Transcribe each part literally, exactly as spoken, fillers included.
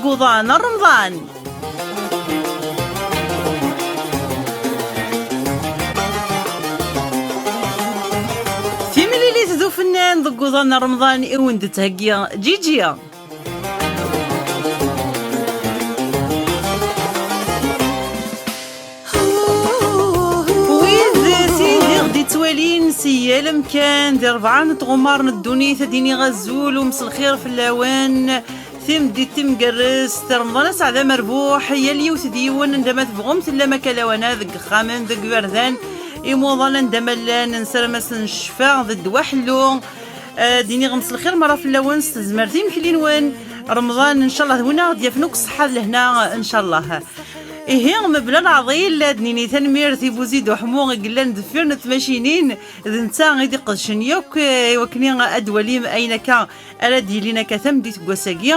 Uḍan n Remḍan. Timlilit d ufennan deg uḍan n Remḍan i wen-d-tettheggi Ǧiǧi. Wid, tid i ɣ-d-ittwalin si yal amkan, di rebɛa n tɣemmar n ddunit, ad iniɣ azul u mselxir fell-awen. Timeddit timgerrest, Remḍan aseɛd amerbuḥ, yal yiwet d yiwen, anda ma tebɣum tellam, akka lawan-a deg yexxamen, deg yiberdan, imuḍan anda ma llan, nessaram-asen ccfa d ddwa ḥellu. Ad d-iniɣ mselxir merra fell-awen s tezmert imekli-nwen. Remḍan, ncallah, d win ara ɣ-d-yafen akk ṣṣeḥḥa d lehna, ncallah. Ihi, mebla leɛḍil, ad d-nini tanemmirt i Buzid Uḥmu i yellan deffir n tmacinin, d netta i d-iqedcen yakk, eh, i wakken ad d-twalim ayen akka ara d-yilin akka tameddit n wass-agi.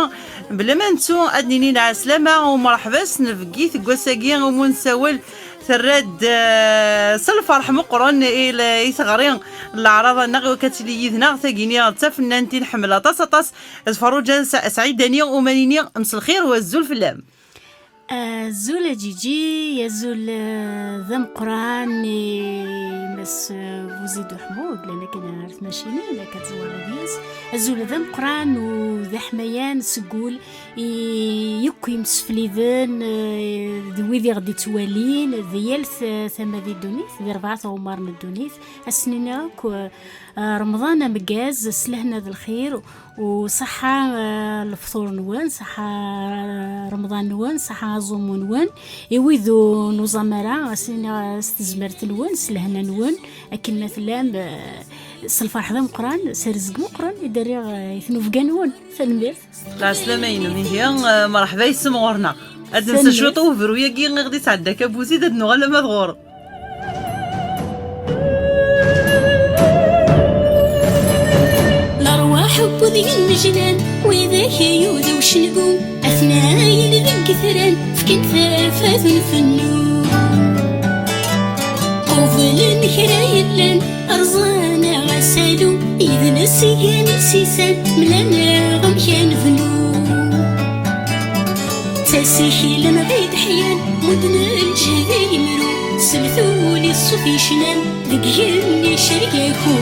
Bla ma nettu, ad d-nini lɛeslama u mreḥba s tnebgit n wass-agi, umi nessawel terra-d, eh, s lferḥ meqqren i l-, i teɣri n leɛraḍ-nneɣ, i wakken ad tili yid-neɣ tagini d tafennant i nḥemmel aṭas, aṭas, d Ferruǧa Sa-, Saɛidani, u ma nini mselxir u azul fell-am. Azul a Ǧiǧi, azul, eh, d ameqqran i Mass, eh, Buzid Uḥmu, i yellan akken ar tmacinin, akka tẓewreḍ yis. Azul d ameqqran u d aḥmayan seg wul i yakk imsefliden, eh, d wid i ɣ-d-ittwalin, di yal t-, tama di ddunit, di rebɛa tɣemmar n ddunit. Ass-nni akk, eh, Remḍan ameggaz, s lehna d lxir, u ṣaḥḥa, eh, lefṭur-nwen, ṣaḥḥa, eh, Remḍan-nwen, ṣaḥḥa aẓummu-nwen. I wid ur nuẓam ara, ass-nni s tezmert-nwen, s lehna-nwen, akken ma tellam, eh, s lferḥ d ameqqran, s rrezg meqqren i d-rriɣ, eh, i tnubga-nwen. Tanemmirt. Lɛeslama-inem, ihi, eh, mreḥba yes-m ɣur-neɣ. Ad d-nsa cwiṭ i uberru-agi i ɣ-d-isɛedda akka Buzid, ad nuɣal ama d ɣur. Lerwaḥ n wid yennejlan, widak yud ucengu, atnayen deg yitran, fkan tafat n fennu. Qublen kra yellan, rẓan-aɣ asalu, yid-nes gan isisan, mlan-aɣ amek ad nebnu. Ttasiklen ɣid ḥyan, mudden lǧehd i yimru, s ltul i ṣṣut yecnan, deg yigenni cergaku.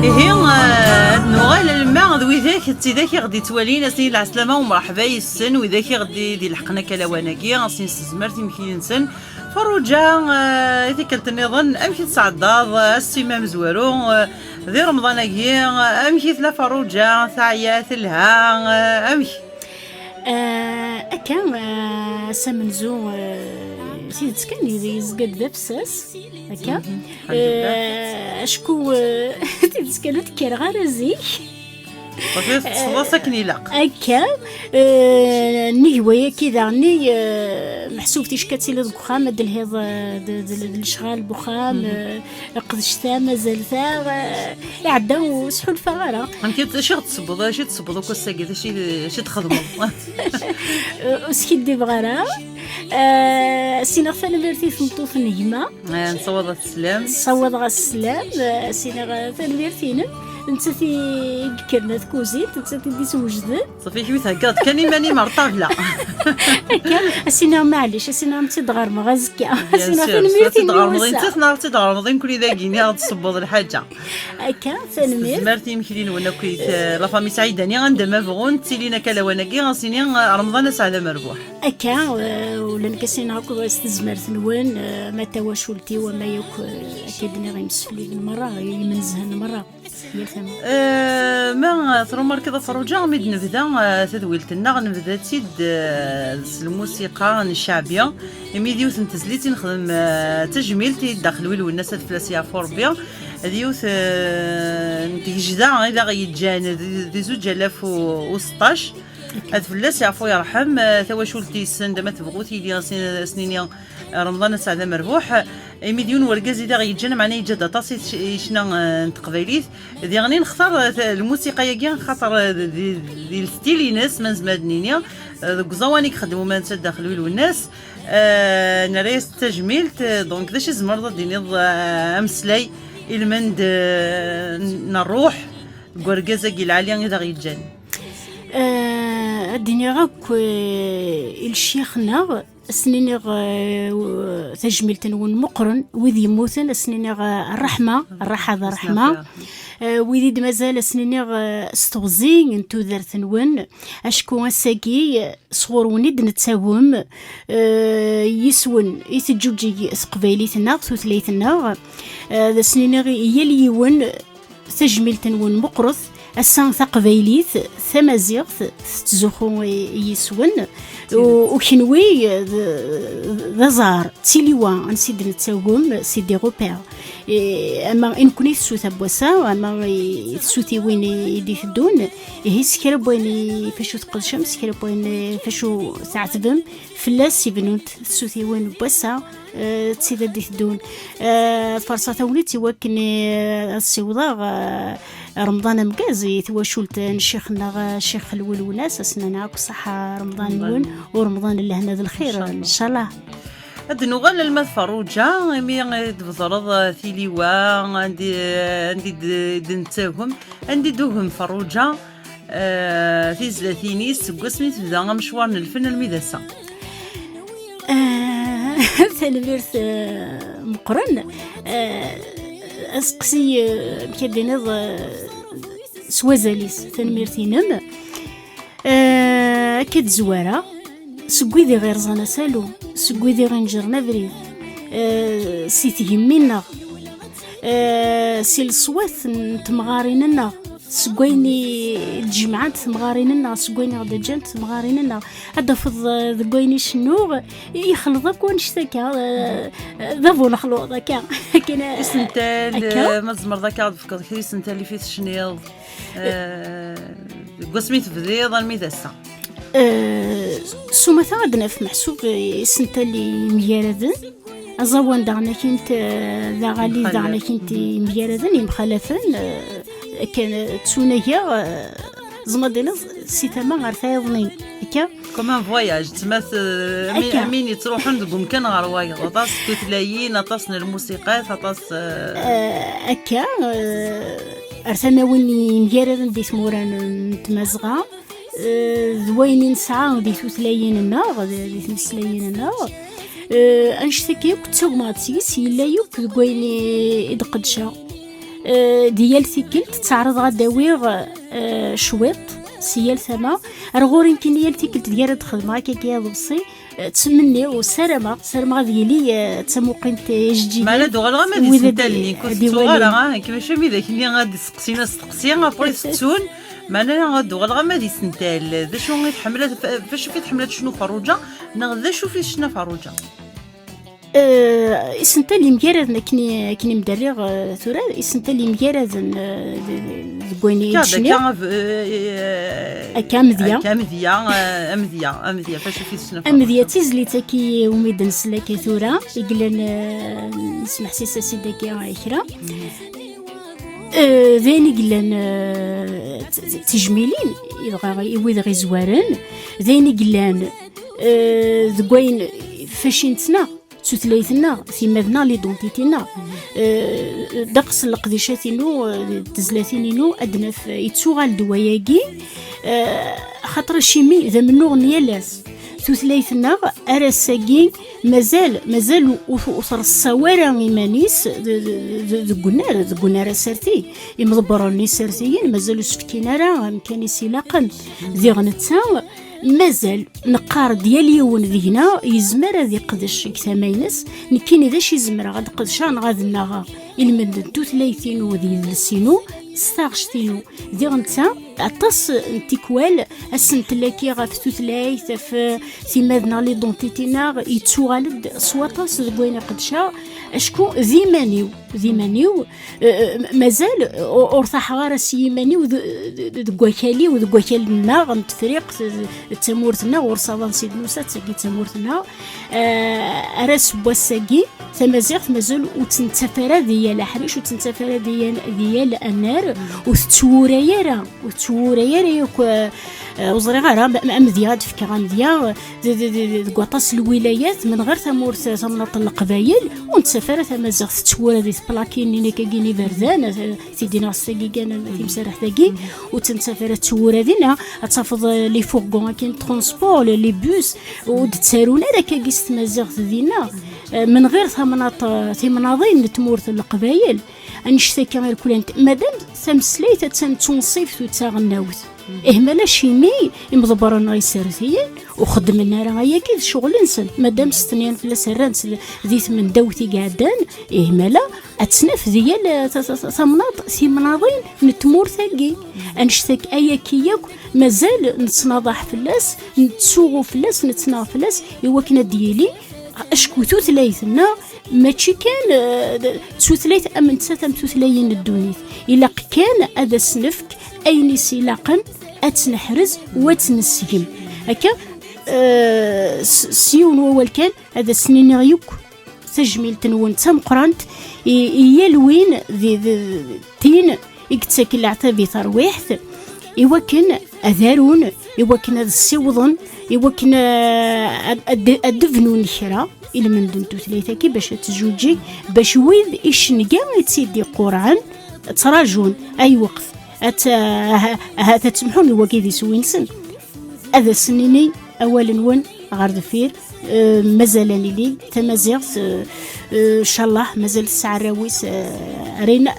Ihi, eh, ad nuɣal alamma d widak d tidak i ɣ-d-ittwalin, asen-in lɛeslama u mreḥba yes-sen, widak i ɣ-d-, d-ileḥqen akka lawan-agi, asen-in s tezmert imekli-nsen. Ferruǧa, eh, i tikkelt nniḍen, amek i tesɛeddaḍ, eh, ass-im amezwaru, eh, di Remḍan-agi, eh, amek i tella Ferruǧa, teɛya, telha, eh, amek? Eh, akka, eh, ass amenzu, eh, tidet kan, yezga-d d afessas, akka. Mhm. Alḥemdulillah. Eh, acku, eh, tidet kan, ur d-kkreɣ ara zik. Ur teṭṭseḍ akken ilaq. Akka, eh, nnig wayagi daɣen, eh, meḥsub ticki ad tiliḍ deg uxxam, ad d-telhiḍ, eh, d, d, d lecɣal n uxxam, mhm, eh, qdec ta, mazal ta, eh, iɛedda ur sḥulfaɣ ara. Amek i, acu i ɣ-d-tessewweḍ, acu i d-tessewweḍ akk ass-agi, d acu i, acu i d-txedmeḍ? Eh, ur skiddibeɣ ara. Eh, ssineɣ tanemmirt i tmeṭṭut n gma. Eh, nessawaḍ-as sslam. Ssawaḍeɣ-as sslam, eh, s-iniɣ, eh, tanemmirt-inem. Nettat i yekkren ar tkuzint, nettat i d-iswejden. Ṣafi, kemm i theggaḍ kan iman-im ar ṭṭabla. Akka, a s-iniɣ maɛlic, a s-iniɣ am tt-id-ɣermeɣ azekka. A s-iniɣ tanemmirt-inem i wass-a. Bien sûr, tt-id-ɣermeḍ i nettat neɣ tt-id-ɣermeḍ i nekkni dagi, neɣ ad d-tessewweḍ lḥaǧa. Akka, tanemmirt. S tezmert i yimekli-nwen akkit, eh, la famille Saɛidani, anda ma bɣun, ttilin akka lawan-agi, ɣas ini, eh, Remḍan aseɛd amerbuḥ. Akka, eh, ula nekk a s-iniɣ akk s tezmert-nwen, eh, ma tawacult-iw, ama yakk, eh, akka i d-nniɣ, imsefliden merra, imenzahen merra, yal tama. Eh, ma, eh, trumarkiḍ a Ferruǧa, mi d-nebda, eh, tadwilt-nneɣ, nebda-tt-id, eh, s lmusiqa n cceɛbi, imi d yiwet n tezlit i nexdem, eh, d tajmilt i Dda Xelwi Lwennas, ad fell-as yeɛfu Rebbi, d yiwet, eh, n tgejda i d aɣ-yeǧǧan di, di zuǧ alaf u seṭṭac. Ad fell-as yeɛfu yerḥem, eh, tawacult-is, anda ma tebɣu tili, as-, as-nini, eh, Remḍan aseɛd amerbuḥ, eh, imi d yiwen wergaz i d aɣ-yeǧǧan, meɛna yeǧǧa-d aṭas i tc-, i ccna, eh, n teqbaylit. Diɣen i nextar, eh, ta-, lmusiqa-agi, xaṭer, eh, di, di, di lstil-ines, ma nezmer ad d-nini, eh, deg uẓawan i ixeddem umansa Dda Xelwi Lwennas, eh, nerra-yas tajmilt, eh, donc, d acu i tzemreḍ ad d-tiniḍ, eh, ameslay i lmend, eh, n, n ṛṛuḥ deg urgaz-agi lɛali i d aɣ-yeǧǧan? Eh, Ad d-iniɣ akk, eh, i lecyax-nneɣ, ad sen-iniɣ, eh, tajmilt-nwen meqqren, wid yemmuten, ad sen-iniɣ, eh, ṛṛeḥma, ṛṛaḥa d ṛṛeḥma. Eh, wid i d-mazal, ad sen-iniɣ, eh, s teɣzi n tudert-nwen, acku ass-agi, eh, sɣur-wen i d-nettagem, eh, yis-wen i teǧǧuǧeg teqbaylit-nneɣ, tutlayt-nneɣ. Eh, ad sen-iniɣ i yal yiwen, tajmilt-nwen meqqret. Ass-a taqbaylit, tamaziɣt, tettzuxxu i, i yis-wen. U, u kenwi, d, d aẓar, d tiliwa, ansi d-nettagem, c'est des repères. E, ama i nekkni tsuta n wass-a, ama i tsutiwin i, i d-iteddun, ihi s kra n wayen i facu tqedcem, s kra n wayen i facu tɛetbem, fell-as i bennunt tsutiwin n wass-a, eh, d tid ad d-iteddun. Eh, farṣa tagnit i wakken, eh, ad ssiwḍeɣ, eh, Remḍan ameggaz i twacult n ccix-nneɣ, eh, Ccix Lwelwnas, ad s-nini akk ṣṣeḥḥa Remḍan-nwen, u Remḍan n lehna d lxir, ncallah. Ad d-nuɣal alma d Ferruǧa, imi i d-tbedreḍ, eh, tiliwa, andi, andi d-, d-nettagem, andi d-tugem Ferruǧa, eh, tizlatin-is seg wasmi tebda amecwar n lfen almi d ass-a. Eh, tanemmirt, eh, meqqren. Eh, aseqsi, eh, amek ad d-tiniḍ, eh, s wazal-is, tanemmirt-inem. Eh, akka d-zwareɣ, seg wid i ɣ-irẓan asalu, seg wid i ɣ-inǧren abrid, eh, si tgemmi-nneɣ, eh, si leṣwat n temɣarin-nneɣ, seg wayen i d-jemɛent temɣarin-nneɣ, seg wayen i ɣ-d-ǧǧant temɣarin-nneɣ. Ad d-tafeḍ, eh, deg wayen i cennuɣ, yexleḍ akk wanect akka, eh, d abu lexluḍ akka. Akken, eh, isental, akka. Eh, ma tzemreḍ akka ad d-tefkeḍ kra isental i tecniḍ, eh, deg wasmi tebdiḍ armi d ass-a. Eh, s umata ad d-naf meḥsub, eh, isental yemgaraden, aẓawan daɣen akint, eh, d aɣalli daɣen akint yemgaraden, yemxalafen, eh, akken, eh, ttunageɣ, eh, tzemreḍ d-tiniḍ si tama ɣer tayeḍnin, akka? Comme un voyage, tma t-, eh, ami-, amin yettruḥun deg umkan ɣer wayeḍ, aṭas n tutlayin, aṭas n lmusiqat, aṭas, eh, eh, akka, eh, ar tamawin yemgaraden di tmura n, n Tmazɣa, eh, d wayen i nesɛa di tutlayin-nneɣ, di, di tmeslayin-nneɣ. Eh, annect-agi akk ttagmeɣ-d seg-s, yella yakk deg wayen i, i d-qeddceɣ. Eh, di yal tikkelt, ttaɛraḍeɣ ad d-awiɣ, eh, cwiṭ si yal tama. Ar ɣur-i nekkini yal tikkelt d gar ad xedmeɣ akka, akka iḍebsi, eh, ttmenniɣ u ssarameɣ, ssarameɣ ad yili, eh, d tamuqint, eh, ijeǧǧigen. Meɛna ad uɣaleɣ ama d wid ad isental-nni, ur d-iwalin. Tettuɣ ara, ah, nekk mačči am widak-nni ad d-isteqsin asteqsi, après tettun. Meɛna ad uɣaleɣ ama d isental. D acu i tḥemmel ad, f-, f-, acu i tḥemmel ad tecnu Ferruǧa, neɣ d acu i tecna Ferruǧa? Eh, isental yemgaraden akken i, akken i m-d-rriɣ, eh, tura, isental yemgaraden, eh, d-, d-, deg wayen i d-cniɣ. Akka, eh, eh, akka amedya. Akka amedya, eh, amedya, amedya, f acu i tecna Ferruǧa? Amedya d tizlit-agi umi d-nsell akka tura, i yellan, eh, nesmeḥsis-as-id akka kra. Eh, d ayen i yellan, eh, d, d, d tijmilin, i dɣa i wid ɣ-izwaren, d ayen i yellan, eh, deg wayen f acu i nettnaɣ, d tutlayt-nneɣ, timmad-nneɣ, l'identité-nneɣ. Eh, ddeqs n leqdicat-inu, eh, d tezlatin-inu, ad d-naf, eh, yettuɣal-d wayagi, eh, axaṭer acimi d amennuɣ n yal ass. Tutlayt-nneɣ, ar ass-agi, mazal, mazal ur, ur, ur treṣṣa wara iman-is de-, de-, de-, deg unnar, deg unnar aserti. Imḍebbren isertiyen mazal ur s-fkin ara amkan i s-ilaqen. Diɣ netta, mazal neqqar-d yal yiwen deg-neɣ yezmer ad iqdec deg tama-ines, nekkini d acu i zemreɣ ad qedceɣ neɣ ad nnaɣeɣ i lmend n tutlayt-inu d yidles-inu s taɣect-inu. Diɣ netta, aṭas n tikwal, asentel-agi ɣef tutlayt, ɣef, eh, timmad-nneɣ, l'identité-nneɣ, yettuɣal-d s waṭas deg wayen iqeddceɣ, acku d iman-iw, d iman-iw, eh, eh, mazal ur, ur taḥeɣ ara s yiman-iw d, d, d, deg wakal-iw, deg wakal-nneɣ n Tefriqt, d, d tamurt-nneɣ, ur ṣaḍan Sidi Musa, d tagi d tamurt-nneɣ. Eh, ar ass n wass-agi, tamaziɣt mazal ur tt-nettaf ara di yal aḥric, ur tt-nettaf ara di yal, di yal annar, ur tettwuray ara, ur tettwura ara yakk, eh, eh, ur ẓriɣ ara, am, am, amedya ad fkeɣ amedya, eh, d, d, d, d, deg waṭas n lwilayat, menɣir tamurt, eh, tamnaḍt n Leqbayel, ur nettaf ara tamaziɣt tettwura di tplakin-nni akkagi n iberdan, eh, tidinaɣ s tagi kan, eh, timsaraḥt-agi, ur tt-nettaf ara tettwura dinna, ad tafeḍ, eh, les fourgons akin n transport, les, les bus, ur d-ttarun ara akkagi s tmaziɣt dinna, eh, menɣir tamnaḍt, eh, timnaḍin n tmurt n Leqbayel. Annect-agi i rkulant. Madam tameslayt attan d tunṣibt u d taɣelnawt. Ih, mala acimi imḍebbren-nneɣ isertiyen ur xeddmen ara ayagi d ccɣel-nsen? Madam stenyan fell-as, rran-tt di tmendawt i iɛeddan, ih, mala ad tt-naf di yal, eh, ta-, ta-, ta-, tamnaḍt, timnaḍin n tmurt-agi. Annect-agi ayagi yakk mazal nettnaḍaḥ fell-as, nettsuɣu fell-as, nettnaɣ fell-as, i wakken ad d-yili acku tutlayt-nneɣ mačči kan, eh, d tutlayt am nettat am tutlayin n ddunit. Ilaq kan ad as-nefk ayen i s-ilaqen, ad tt-neḥrez u ad tt-nessegm. Akka, eh, s, s yiwen wawal kan, ad as-niniɣ yakk tajmilt-nwen d tameqqrant i, i yal win di, di, tin i yettaken leɛtab i terwiḥt, i wakken ad arun, i wakken ad ssiwḍen, i wakken, eh, ad, ad, ad d-bnun kra i lmend n tutlayt-agi bac ad tzuǧǧeg, bac wid icenga i tt-id-iqurɛen ttrajun ay weqt ad t-, ahat ad semḥun i wagi d iswi-nsen. Ad asen-nini awal-nwen ɣer deffir, eh, mazal ad nili tamaziɣt, eh, eh, ncallah mazal tesɛa arraw-is, eh, ara in-,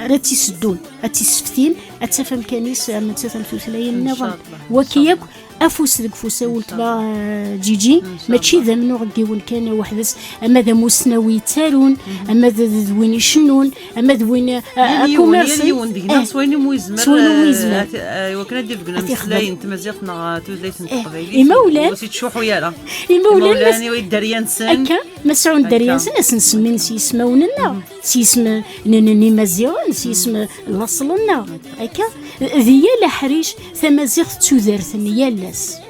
ara tt-iseddun, ad tt-isseftin, ad taf amkan-is am nettat am tutlayin nniḍen. Ncallah, waki ncallah. Akk afus deg ufus a weltma, eh, Ǧiǧi, ncallah. Mačči d amenuɣ n yiwen kan weḥd-s, ama d amusnawi yettarun, ama d, d win icennun, ama d win, eh, yal yiwen, akummersi. Yal yiwen deg-neɣ, eh, s wayen umi yezmer, s wayen umi yezmer. Eh, at-, eh, iwakken ad d-ibeggen ameslay n tmaziɣt neɣ, eh, tutlayt n teqbaylit, imawlan, ur s-yettcuḥḥu ara. Imawlan, imawlan, i dderya-nsen. Akka, ma sɛun dderya-nsen, ad sen-semmin s yismawen-nneɣ, s yisem n, n, n Imaziɣen, s yisem n laṣel-nneɣ. Akka, d yal aḥric, tamaziɣt d tudert n yal ass.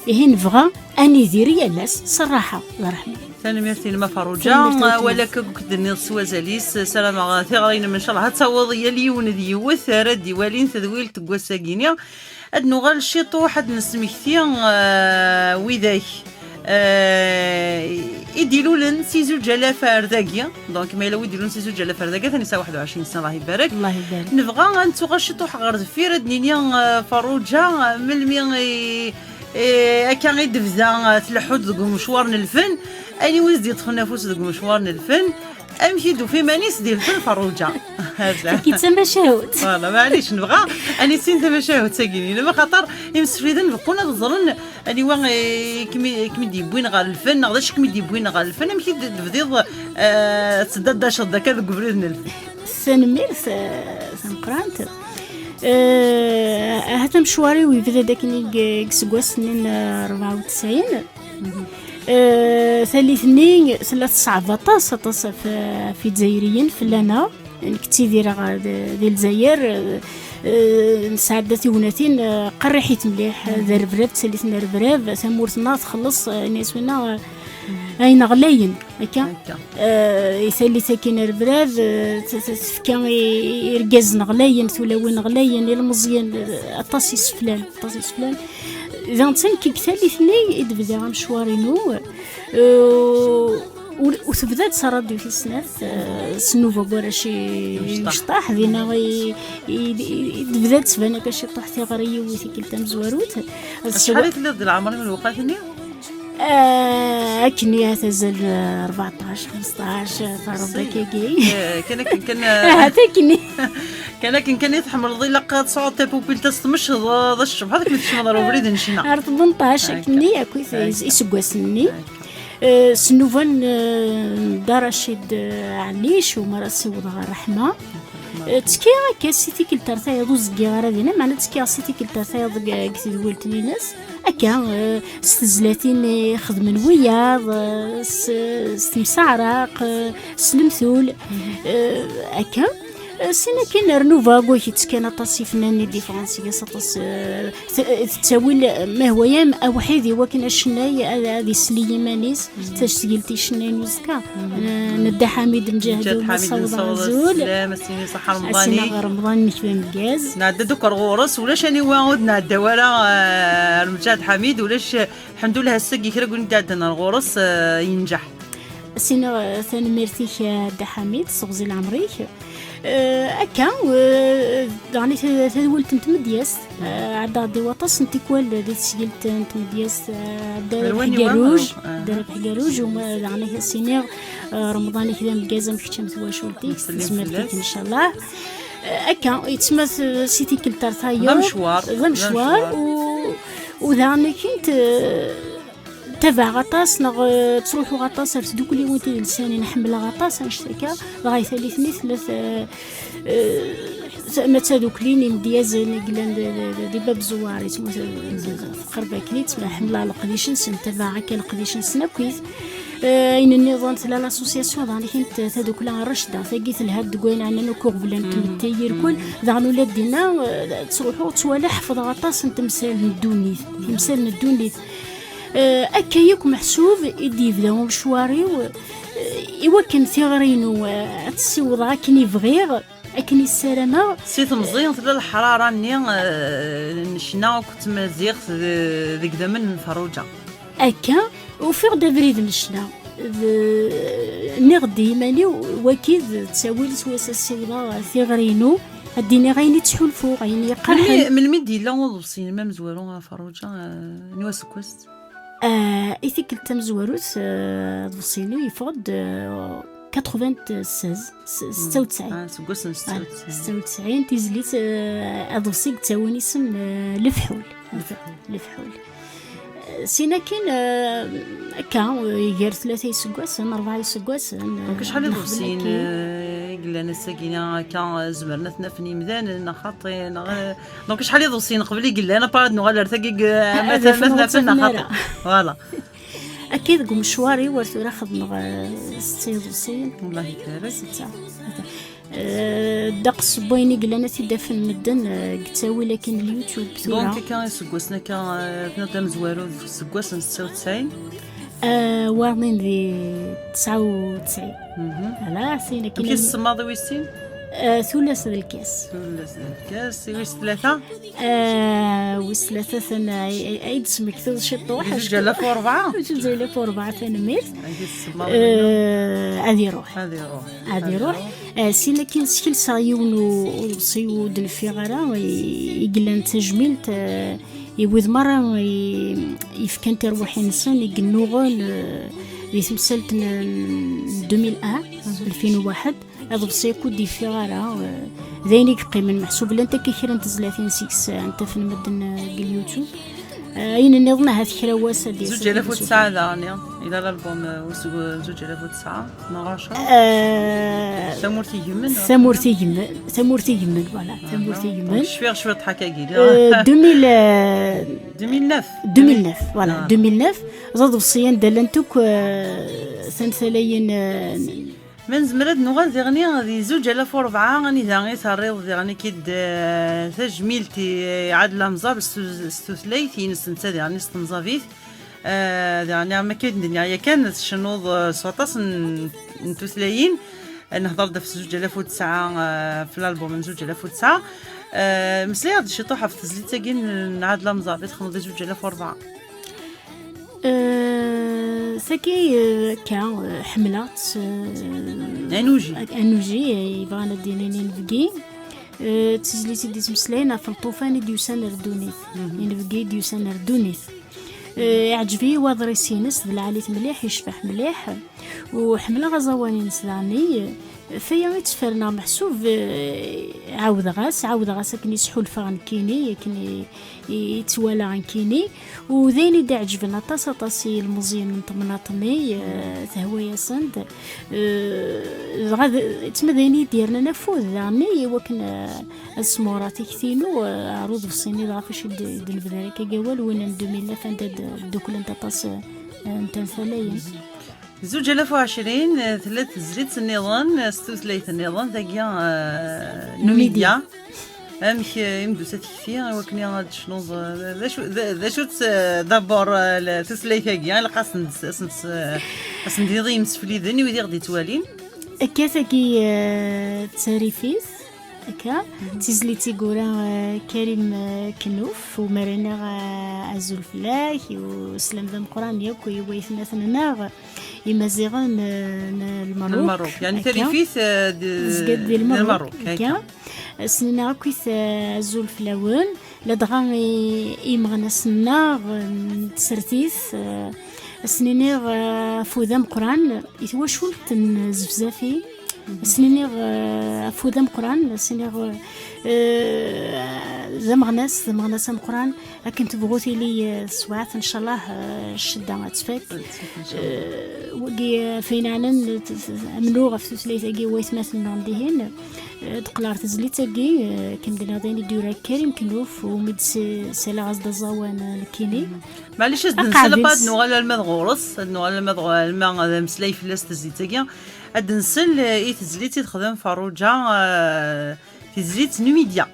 Ihi nebɣa ad nidir yal ass s rraḥa d ṛṛeḥma. Tanemmirt-inem a Farruǧa. Tanemmirt-inem. Awal akka akk d-tenniḍ s wazal-is, ssarameɣ tiɣri-inem ncallah ad taweḍ yal yiwen d yiwet ara d-iwalin tadwilt deg wass-agi-ni. Ad nuɣal ciṭuḥ ad d-nesmekti, eh, widak, eh, i d-ilulen si zuǧ alaf ar dagi. Donc, ma yella wi d-ilulen si zuǧ alaf ar dagi, atan yesɛa waḥed u ɛecrin sna, Allah ibarek. Allah ibarek. Nebɣa ad nettuɣal ciṭuḥ ɣer deffir, ad d-nini, eh, Farruǧa, eh, melmi i, i, akka i d-tebda, eh, tleḥḥu-d deg umecwar n lfen, aniwa i s-d-yeṭṭfen afus deg umecwar n lfen, amek i d-tufa iman-is di lfen Farruǧa? Tagi d tamacahut. Voilà, maɛlic, nebɣa ad nissin tamacahut-agi-nni, axaṭer imsefliden beqqun ad ẓren aniwa, eh, i kem-, i kem-id-yewwin ɣer lfen, neɣ d acu i kem-id-yewwin ɣer lfen, amek i d-, tebdiḍ, eh, tettdaddaceḍ akka deg ubrid n lfen? Tanemmirt, eh, tameqqrant. Eh, ahat amecwar-iw yebda-d akken i deg, deg seggas-nni n, eh, rebɛa u tesɛin. Eh, tallit-nni tella teṣɛeb aṭas, aṭas ɣef, ɣef Izzayriyen, fell-aneɣ. Nekk ttidireɣ di, di Lezzayer, eh, eh, nesɛedda tignatin, eh, qerriḥit mliḥ, d rrebrab, tallit n rrebrab, tamurt-nneɣ txelleṣ, eh, ini-as winna, eh, ayen ɣlayen, akka. Akka. Eh, i tallit-agi n rrebrab, eh, t-, t-, tefka i, i irgazen ɣlayen, tulawin ɣlayen, ilmeẓyen, eh, aṭas iseflan, aṭas iseflan. Daɣen d nekk deg tallit-nni i d-bdiɣ amecwar-inu. Eh, ur, ur tebda-d s ṛṛadyu tis snat, eh, s nnuba n warrac i Imecṭaḥ. Imecṭaḥ, dinna i, i, i, i d-tebda tettban akka ciṭuḥ tiɣri yiwet tikkelt tamezwarut. Acḥal i telliḍ di leɛmer-im lewqat-nni? Eh, akken i at azal, eh, rbeɛṭac, xmesṭac, eh, taṛebba akkagi. Eh, kan akken kan, eh, ahat akken. Kan akken kan i tḥemmleḍ, ilaq ad tesɛuḍ tapupilt, ad s-tmecḍeḍ, ad tcebḥeḍ akken tcemmeḍ ar ubrid n ccna. Ar tmenṭac, akka, akken-nni akk i t-, akka, iseggasen-nni. Akka. Eh, s nnuba n, eh, Dda Racid, eh, Ɛellic, u mi ara ssiwḍeɣ ṛṛeḥma. Eh, ttekkiɣ akka si tikkelt ar tayeḍ, ur zeddigeɣ ara dinna, meɛna ttekkiɣ si tikkelt ar tayeḍ deg, deg tedwilt-nni-ines. Akka, eh, s tezlatin i xedmen wiyaḍ, eh, s, s temsaɛraq, eh, s lemtul, eh, akka. Sin akin rnu bagu yettekkan aṭas ifennanen i d-yeffɣen seg-s aṭas, eh, t- tettawil, eh, ma hwa yam awḥid i wakken acennay ad ad isel i yiman-is. Tajtilt i cennayen uzekka. Eh, nedda ḥamid mǧahdu. Mǧahd ḥamid nessaweḍ azul. Sslam, a s-nini ṣaḥa remḍan-ik. Remḍan-nnek d ameggaz. Nɛedda-d akk ar ɣur-s, ulac aniwa ur d-nɛedda wara, eh, ar mǧahd ḥamid. Ulac, lḥemdullah, ass-agi kra n win i d-iɛeddan ar ɣur-s, eh, yenǧeḥ. Sinaɣ, eh, tanemmirt-ik, eh, a Dda Ḥamid, s teɣzi n leɛmer-ik. Eh, akka, eh, daɣen i ta- tadwilt n tmedyazt, eh, ɛeddaɣ-d i waṭas n tikwal di tesgilt n tmedyazt, eh, Dda Rabeḥ Gerruj, Dda Rabeḥ Gerruj, u ma daɣen ad as-iniɣ, eh, Remḍan-ik d ameggaz am kečč am twacult-ik, s tezmert-ik, ncallah. Eh, akka, yettmat, eh, si tikkelt ar tayeḍ. D amecwar. D amecwar, u, u daɣen akint, eh, Tabaɛeɣ aṭas, neɣ, eh, ttruḥuɣ aṭas ar tdukliwin tidelsanin, ḥemmleɣ aṭas annect-akka, dɣa i tallit-nni tella t- eh, t- ma d tadukli n imedyazen i yellan d- d- d- di Bab Zuwar, yettmut, eh, teqreb akken-itt, ma ḥemmleɣ leqdic-nsen, tabaɛeɣ akka leqdic-nsen akkit. Eh, ayen nniḍen tella l'association, daɣen akint tadukla n Racda, tagi telha-d deg wayen ɛnan akk uɣbel n tmetti irkul, daɣen ula d dinna, eh, ttruḥuɣ, ttwaliɣ, ḥefḍeɣ aṭas n temsal n ddunit, timsal n ddunit. Eh, akka yakk meḥsub i d-yebda umecwar-iw, eh, i wakken tiɣri-inu, eh, ad tt-ssiwḍeɣ akken i bɣiɣ, akken i ssarameɣ. Si temẓi tella leḥrara-nni, eh, n ccna akked tmaziɣt d- deg idammen n Ferruǧa. Akka, ufiɣ-d abrid n ccna. D- nniɣ-d i yiman-iw, wagi d ttawil s wass ad ssiwḍeɣ tiɣri-inu, ad d-iniɣ ayen i ttḥulfuɣ, ayen yeqqerḥen. Melmi, melmi d-yella uḍebsi-inem amezwaru a Ferruǧa? Eh, anwa aseggas? Ah, i tikkelt tamezwarut, ah, aḍebsi-inu yeffeɣ-d, ah, quatre-vingt-seize, s- setta u tesɛin. Ah, seg wass n setta u tesɛin. Ah, setta u tesɛin, tizlit, ah, aḍebsi yettawin isem, ah, Lefḥul. Lefḥul. Lefḥul. Ah, sin akin, ah, akka, ah, gar tlata iseggasen, rebɛa iseggasen, ah, donc acḥal n iḍebsiyen, ah, i yellan ass-agi akka, ah, zemren ad ten-afen yimdanen, neɣ xaṭi, neɣ, ah, Donc, acḥal iḍebsiyen qbel i yellan, apart ad nuɣal ar tagi, ma ad ten-afen neɣ ur ten-afen ara. Voilà. Akka deg umecwar-iw ar tura xedmeɣ, eh, setta iḍebsiyen. Allah ibarek. Setta. Eh, ddeqs n wayen i yellan ad t-id-afen medden, eh, deg ttawil akin n YouTube tura. Donc, akka iseggasen akka, eh, tniḍ amezwaru deg useggas n setta u tesɛin? Eh, waḍin di tesɛa u tesɛin. Voilà, sin akin. Amek i tsemmaḍ i wis sin? Eh, tullas d lkas. Tullas d lkas, i wis tlata? Eh, wis tlata tan-, ay, ay, ay d-tesmektiḍ ciṭuḥ. Di zuǧ alaf u rebɛa? Zuǧ alaf u rebɛa, tanemmirt. Amek i tsemmaḍ? Eh, ad iruḥ. Ad iruḥ. Ad iruḥ. Eh, sin akin skelseɣ yiwen u-, uḍebsi ur d-nfiɣ ara, i, i yellan d tajmilt, eh, i wid merra i, yefkan tirwiḥin-nsen, i yennuɣen, eh, di temsalt n, n deux mille un, alfin u waḥed, aḍebsi akk ur d-yeffiɣ ara, eh, d ayen i yeqqimen. Meḥsub llant akka kra n tezlatin seg-s, eh, n tafen medden, eh, deg YouTube. Eh, ayen nniḍen ahat kra wass ad d-yas. Zuǧ alaf u tesɛa daɣen, yella l'album, eh, useg-, zuǧ alaf u tesɛa. Neɣ ɛecra? Eh, Tamurt igemmen, neɣ? Tamurt igemmen, tamurt igemmen, voilà, tamurt igemmen. Cfiɣ cwiṭ ḥakagi. Eh, deux mille, eh, deux mille neuf. Deux mille neuf, voilà, deux mille neuf. D aḍebsi anda llant akk, eh, tantalayin, eh, Ma nezmer ad nuɣal diɣni di zuǧ alaf u rebɛa, anida i terriḍ diɣni kid, eh, tajmilt i Ɛadel Amẓab s tu-, s tutlayt-ines netta diɣni s temẓabit. Eh, diɣen, am akka i d-nniɣ yakan, tcennuḍ, eh, s waṭas n, n tutlayin. Eh, nehḍer-d ɣef zuǧ alaf u tesɛa, eh, ɣef l'album n zuǧ alaf u tesɛa. Eh, meslay-aɣ-d ciṭuḥ ɣef tezlit-agi n, n Ɛadel Amẓab i txedmeḍ di zuǧ alaf u rebɛa. Eh, tagi, eh, akka, eh, ḥemmleɣ-tt, eh, Anuji. Anuji, eh, yebɣan ad d-inin inebgi. Eh, d tizlit i d-yettmeslayen ɣef lṭufan i d-yusan ar ddunit. Inebgi i d-yusan ar ddunit. Eh, iɛǧeb-iyi waḍris-ines, d lɛali-t mliḥ, yecbeḥ mliḥ. U ḥemmleɣ aẓawan-ines daɣen. F aya i ttferneɣ meḥsub, eh, ɛawdeɣ-as, ɛawdeɣ-as akken i sḥulfaɣ nekkini, akken i, i, i ttwalaɣ nekkini. U d ayen i d-iɛeǧben aṭas, aṭas i yilmeẓyen n temnaḍt-nni, eh, tehwa-yasen-d. Eh, dɣa d, d ayen i d-yernan afud daɣen i wakken, eh, ad smureɣ tikti-inu, eh, ɣer uḍebsi-nni, dɣa ɣef wacu i d, i d-nebder akka awal, win n deux mille neuf, anda d-, ddukklent aṭas, eh, n tantalayin. Zuǧ alaf u ɛecrin, eh, tella tezlit nniḍen, eh, s tutlayt nniḍen, tagi, eh, Numidya. Amek, eh, i m-d-tusa tekti i wakken ad tecnuḍ, eh, d acu, d, d acu-tt, eh, d'abord, eh, la tutlayt-agi, ilaq ad sen-, ad sen-, eh, ad sen-d-tiniḍ i yimsefliden, i wid i ɣ-d-yettwalin? Akka, tagi, eh, d tarifit, akka, d tizlit i yura, eh, Karim, eh, Kenouf, u maraneɣ, eh, azul fell-ak, u sslam d ameqqran yakk i waytmaten-nneɣ, Imaziɣen, eh, n Lmerruk. N Lmerruk. Yeɛni akka, tarifit, eh, d-, tezga-d di Lmerruk, Lmerruk, akka. Akka. Snin-nneɣ akkit, eh, azul fell-awen, ladɣa i, i imeɣnasen-nneɣ, eh, n tsertit, eh, ad sen-iniɣ, eh, afud ameqqran i twacult n Zefzafi. Ad sen-iniɣ, eh, afud ameqqran, ad sen-iniɣ, eh, d ameɣnas, d ameɣnas ameqqran. Akken tebɣu tili, eh, teswiɛt, ncallah, eh, ccedda ad tfak. Ad tfak, ncallah. Eh, wagi, eh, f ayen ɛnan, eh, t-, t-, amennuɣ ɣef tutlayt-agi n waytmaten-nneɣ n dihin, eh, d-qqleɣ ɣer tezlit-agi, eh, akken d-nniɣ dayen i d-yura Karim Kenouf, u mi d-saliɣ-as-d aẓawan, eh, nekkini. Maɛlic, ad aqaɛed-is. Ad nuɣal alma d ɣur-s, ad nuɣal alma d ɣur-, alma d ameslay fell-as tezlit-agi. Ad nsel, eh, i tezlit i texdem Ferruǧa, eh, tizlit Numidya.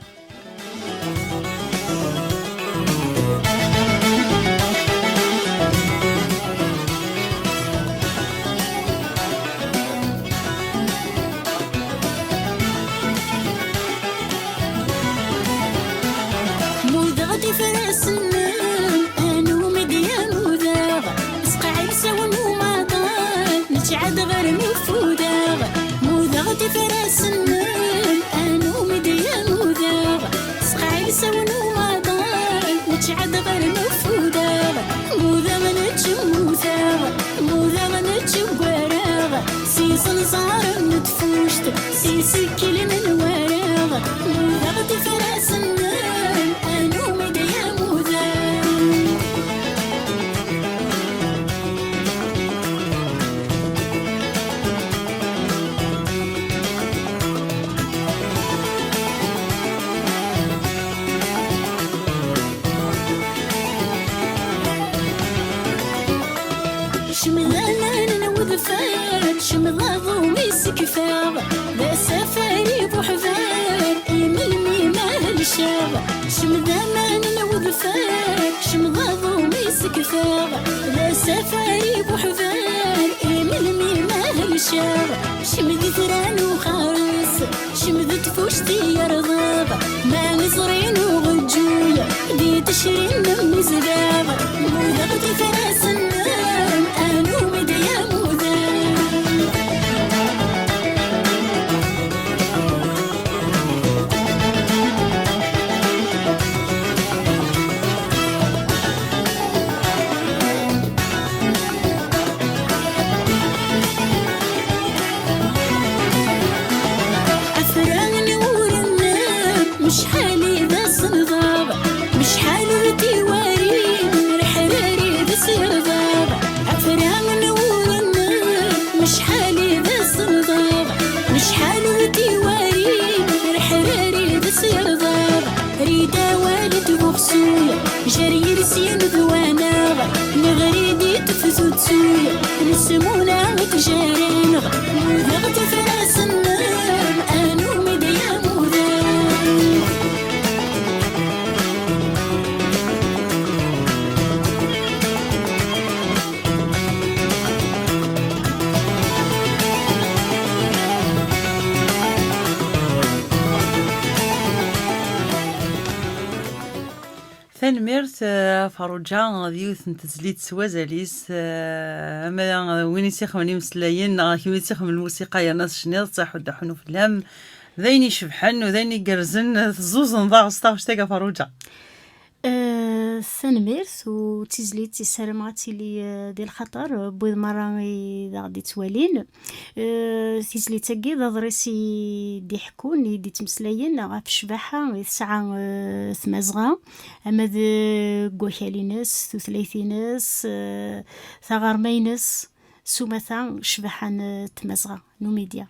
Mudeɣ-d ifrasen-nnem, a Numidya mudeɣ. Sqaɛi ilsawen umaḍal, nettɛad ɣer nufudeɣ. Mudeɣ-d ifrasen-nnem, a Numidya mudeɣ. Sqaɛi ilsawen umaḍal, nettɛad ɣer nufudeɣ. Mudeɣ nečč mmuteɣ, mudeɣ nečč ggwareɣ. Si isenẓaren n tfuct, si isekkilen n wareɣ. Mudeɣ-d ifrasen-nnem, a Numidya mudeɣ. Cemd aman n wedfar, cemd aḍu mi sekfaɣ, d asafar i buḥbar, i melmi ma helcaɣ. Cemd aman n wedfar, cemd aḍu mi sekfaɣ, d asafar i buḥbar, i melmi ma helcaɣ. Cemd itran uxaṛes, cemd tfuct i yerḍeɣ, ma iẓri n uɣeǧǧuy, di tecrin n mizdaɣ. Mudeɣ-d ifrasen-nnem, a Numidya mudeɣ. Afran n wurnem, mecḥal i d asenḍaḍ, mecḥal d tiwarin, reḥrari d sirḍaḍ. Afran n wurnem, mecḥal i d asenḍaḍ, mecḥal d tiwarin, reḥrari d sirḍaḍ. Rrid awal n tbuxsuy, jer yiles yendwaneɣ, neɣri di tefzutsuy, nesmuna i tjara-nneɣ, mudeɣ-d ifrasen-nnem, a Numidya mudeɣ. Tanemmirt, eh, a Ferruǧa, d yiwet n tezlit s wazal-is, eh, ama d win i s-ixedmen imeslayen, neɣ kemm i s-ixedmen lmusiqa yerna tecniḍ, ttaḥuddaḥunu fell-am. D ayen icebḥen, u d ayen igerrzen, eh, teẓẓuẓen daɣ s taɣect-agi a Ferruǧa. Eh, tanemmirt, u d tizlit i ssarameɣ ad tili, eh, di lxaṭer, eh, n wid merra i d aɣ-d-ittwalin. Eh, tizlit-agi d aḍris i d-iḥekkun, i d-ittmeslayen ɣef ccbaḥa i tesɛa, eh, tmazɣa, ama deg wakal-ines, tutlayt-ines, eh, taɣerma-ines, s umata ccbaḥa n tmazɣa, Numidya.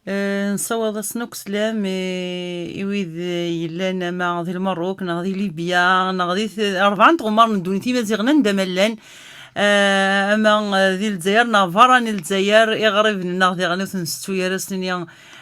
Eh, nessawaḍ-asen akk sslam i, i wid, eh, yellan ama di Lmerruk, neɣ di Libya, neɣ di t-, rebɛa n tɣemmar n ddunit, Imaziɣen anda ma llan. Eh, ama, eh, di Lezzayer neɣ berra n Lezzayer, iɣriben-nneɣ diɣen ur ten-nsettu ara, s-nini,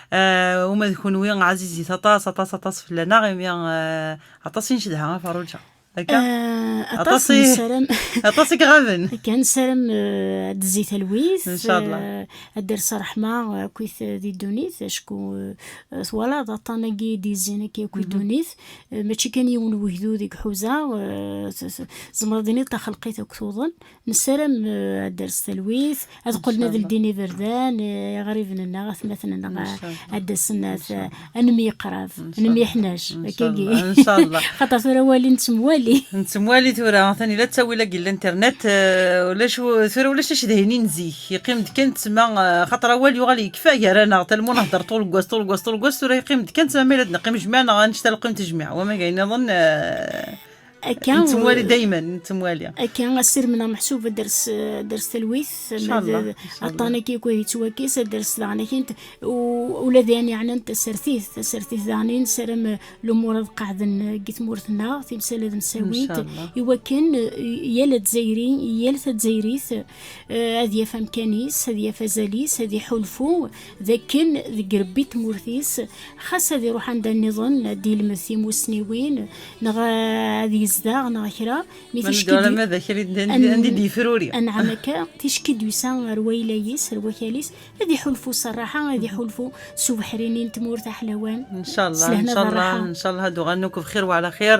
eh, uma d kunwi ɛzizit aṭas, aṭas, aṭas fell-aneɣ, imi, eh, aṭas i ncedha a Ferruǧa. Akka? Eh, aṭas aṭas i, nessaram. Aṭas i iɣaben. Akka, nessaram, eh, ad d-tezzi talwit, Ncallah. Eh, ad d-ters ṛṛeḥma, eh, akkit, eh, di ddunit, acku, eh, twalaḍ aṭṭan-agi i d-yezzin akka akk i ddunit, eh, mačči kan yiwen wegdud i iḥuza, eh, s-, s-, tzemreḍ ad tiniḍ taxelqit akk tuḍen. Nessaram, eh, ad d-ters talwit, ad qqlen ad ldin iberdan, eh, iɣriben-nneɣ, atmaten-nneɣ, Ncallah. Ad d-asen, ad, ad nemyeqrab, ad nemyeḥnac, akkagi. Ncallah. Xaṭer tura awal-i nettemwali. Nettemwali tura, atan ila ttawil-agi n l'internet, eh, ulac u-, tura ulac acedhayen n zik, yeqqim-d kan ttma, eh, xaṭer awal yuɣal yekfa gar-aneɣ, talmu nehder ṭul n wass, ṭul n wass, ṭul n wass, tura yeqqim-d kan ttma ma yella d-neqqim jmiɛ, neɣ ad nečč talqimt jmiɛ, wama gar-nniḍen, eh, Akka, nettemwali eh, dayman, nettemwali. Akka, asirem neɣ meḥsub ad d-ters, ad d-ters talwit, Ncallah, ma d-, Ncallah. Aṭṭan-agi akk ad yettwakkes, ad d-ters daɣen akint, u-, ula d ayen yeɛnan tasertit, tasertit daɣen i nessaram, eh, lumuṛ ad qeɛden, eh, deg tmurt-nneɣ, timsal ad nsawint, Ncallah. I wakken, eh, yal Azzayri, yal Tazzayrit, eh, ad yaf amkan-is, ad yaf azal-is, ad iḥulfu d akken deg rebbi n tmurt-is, xas ad iruḥ anda nniḍen, ad d-ilmed timussniwin, neɣ, eh, ad yezdeɣ, neɣ kra, mi Ma ticki d-, neddu alamma d akal i d-, andi, an-, andi d-yefruri. Anɛam akka, ticki d-yusa ar wayla-is, ar wakal-is, ad iḥulfu s rraḥa, ad iḥulfu s ubeḥri-nni n tmurt aḥlawan. Ncallah, s lehna d ncallah, rraḥa. Ncallah ad uɣalen akk bxir wa ɛla xir.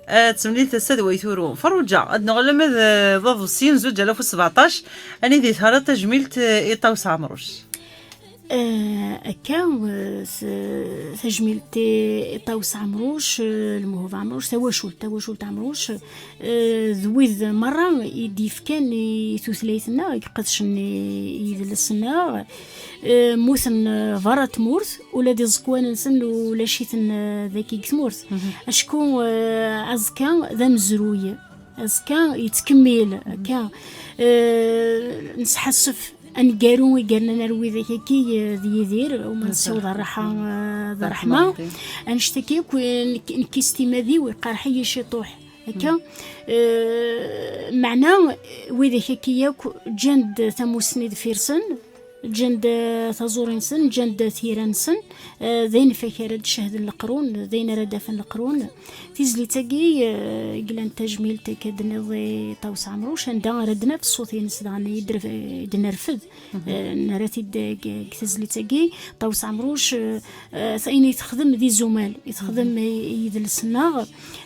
Eh, d temlilt ass-a d way turu. Ferruǧa, ad nuɣal alamma d, d aḍebsi n zuǧ alaf u sbeɛṭac, anida i terriḍ tajmilt, eh, i Ṭawes Ɛemruc. Eh, akka, eh, s-, tajmilt i, i Ṭawes Ɛemruc, eh, Lmuhub Ɛemruc, tawacult, tawacult Ɛemruc, eh, d wid merra i d-yefkan i tutlayt-nneɣ, i iqedcen i, i yidles-nneɣ, eh, mmuten, eh, berra tmurt, ula d iẓekwan-nsen ulac-iten, eh, dagi deg tmurt. Acku, eh, aẓekka d amezruy. Azekka yettkemmil, akka, eh, nesḥassef aneggaru i yernan ar widak-agi, eh, d Yidir, uma nessiweḍ rraḥa, eh, d rraḥma. Annect-agi akk, eh, nekk, nekk s timad-iw iqerḥ-iyi ciṭuḥ. Akka, eh, meɛna, eh, widak-agi akk ǧǧan-d tamussni deffir-sen, ǧǧan-d, eh, taẓuri-nsen, ǧǧan-d tira-nsen, eh, d ayen f-, ara d-cehden leqrun, d ayen ara d-afen leqrun. Tizlit-agi, eh, i yellan tajmilt akka d-tenniḍ i Ṭawes Ɛemruc, anda ara d-naf ṣṣut-ines daɣen i d-, i d-nerfed. Eh, nerra-t-id deg, deg tizlit-agi. Ṭawes Ɛemruc, eh, eh, ayen i texdem d izumal, i texdem i, i yidles-nneɣ,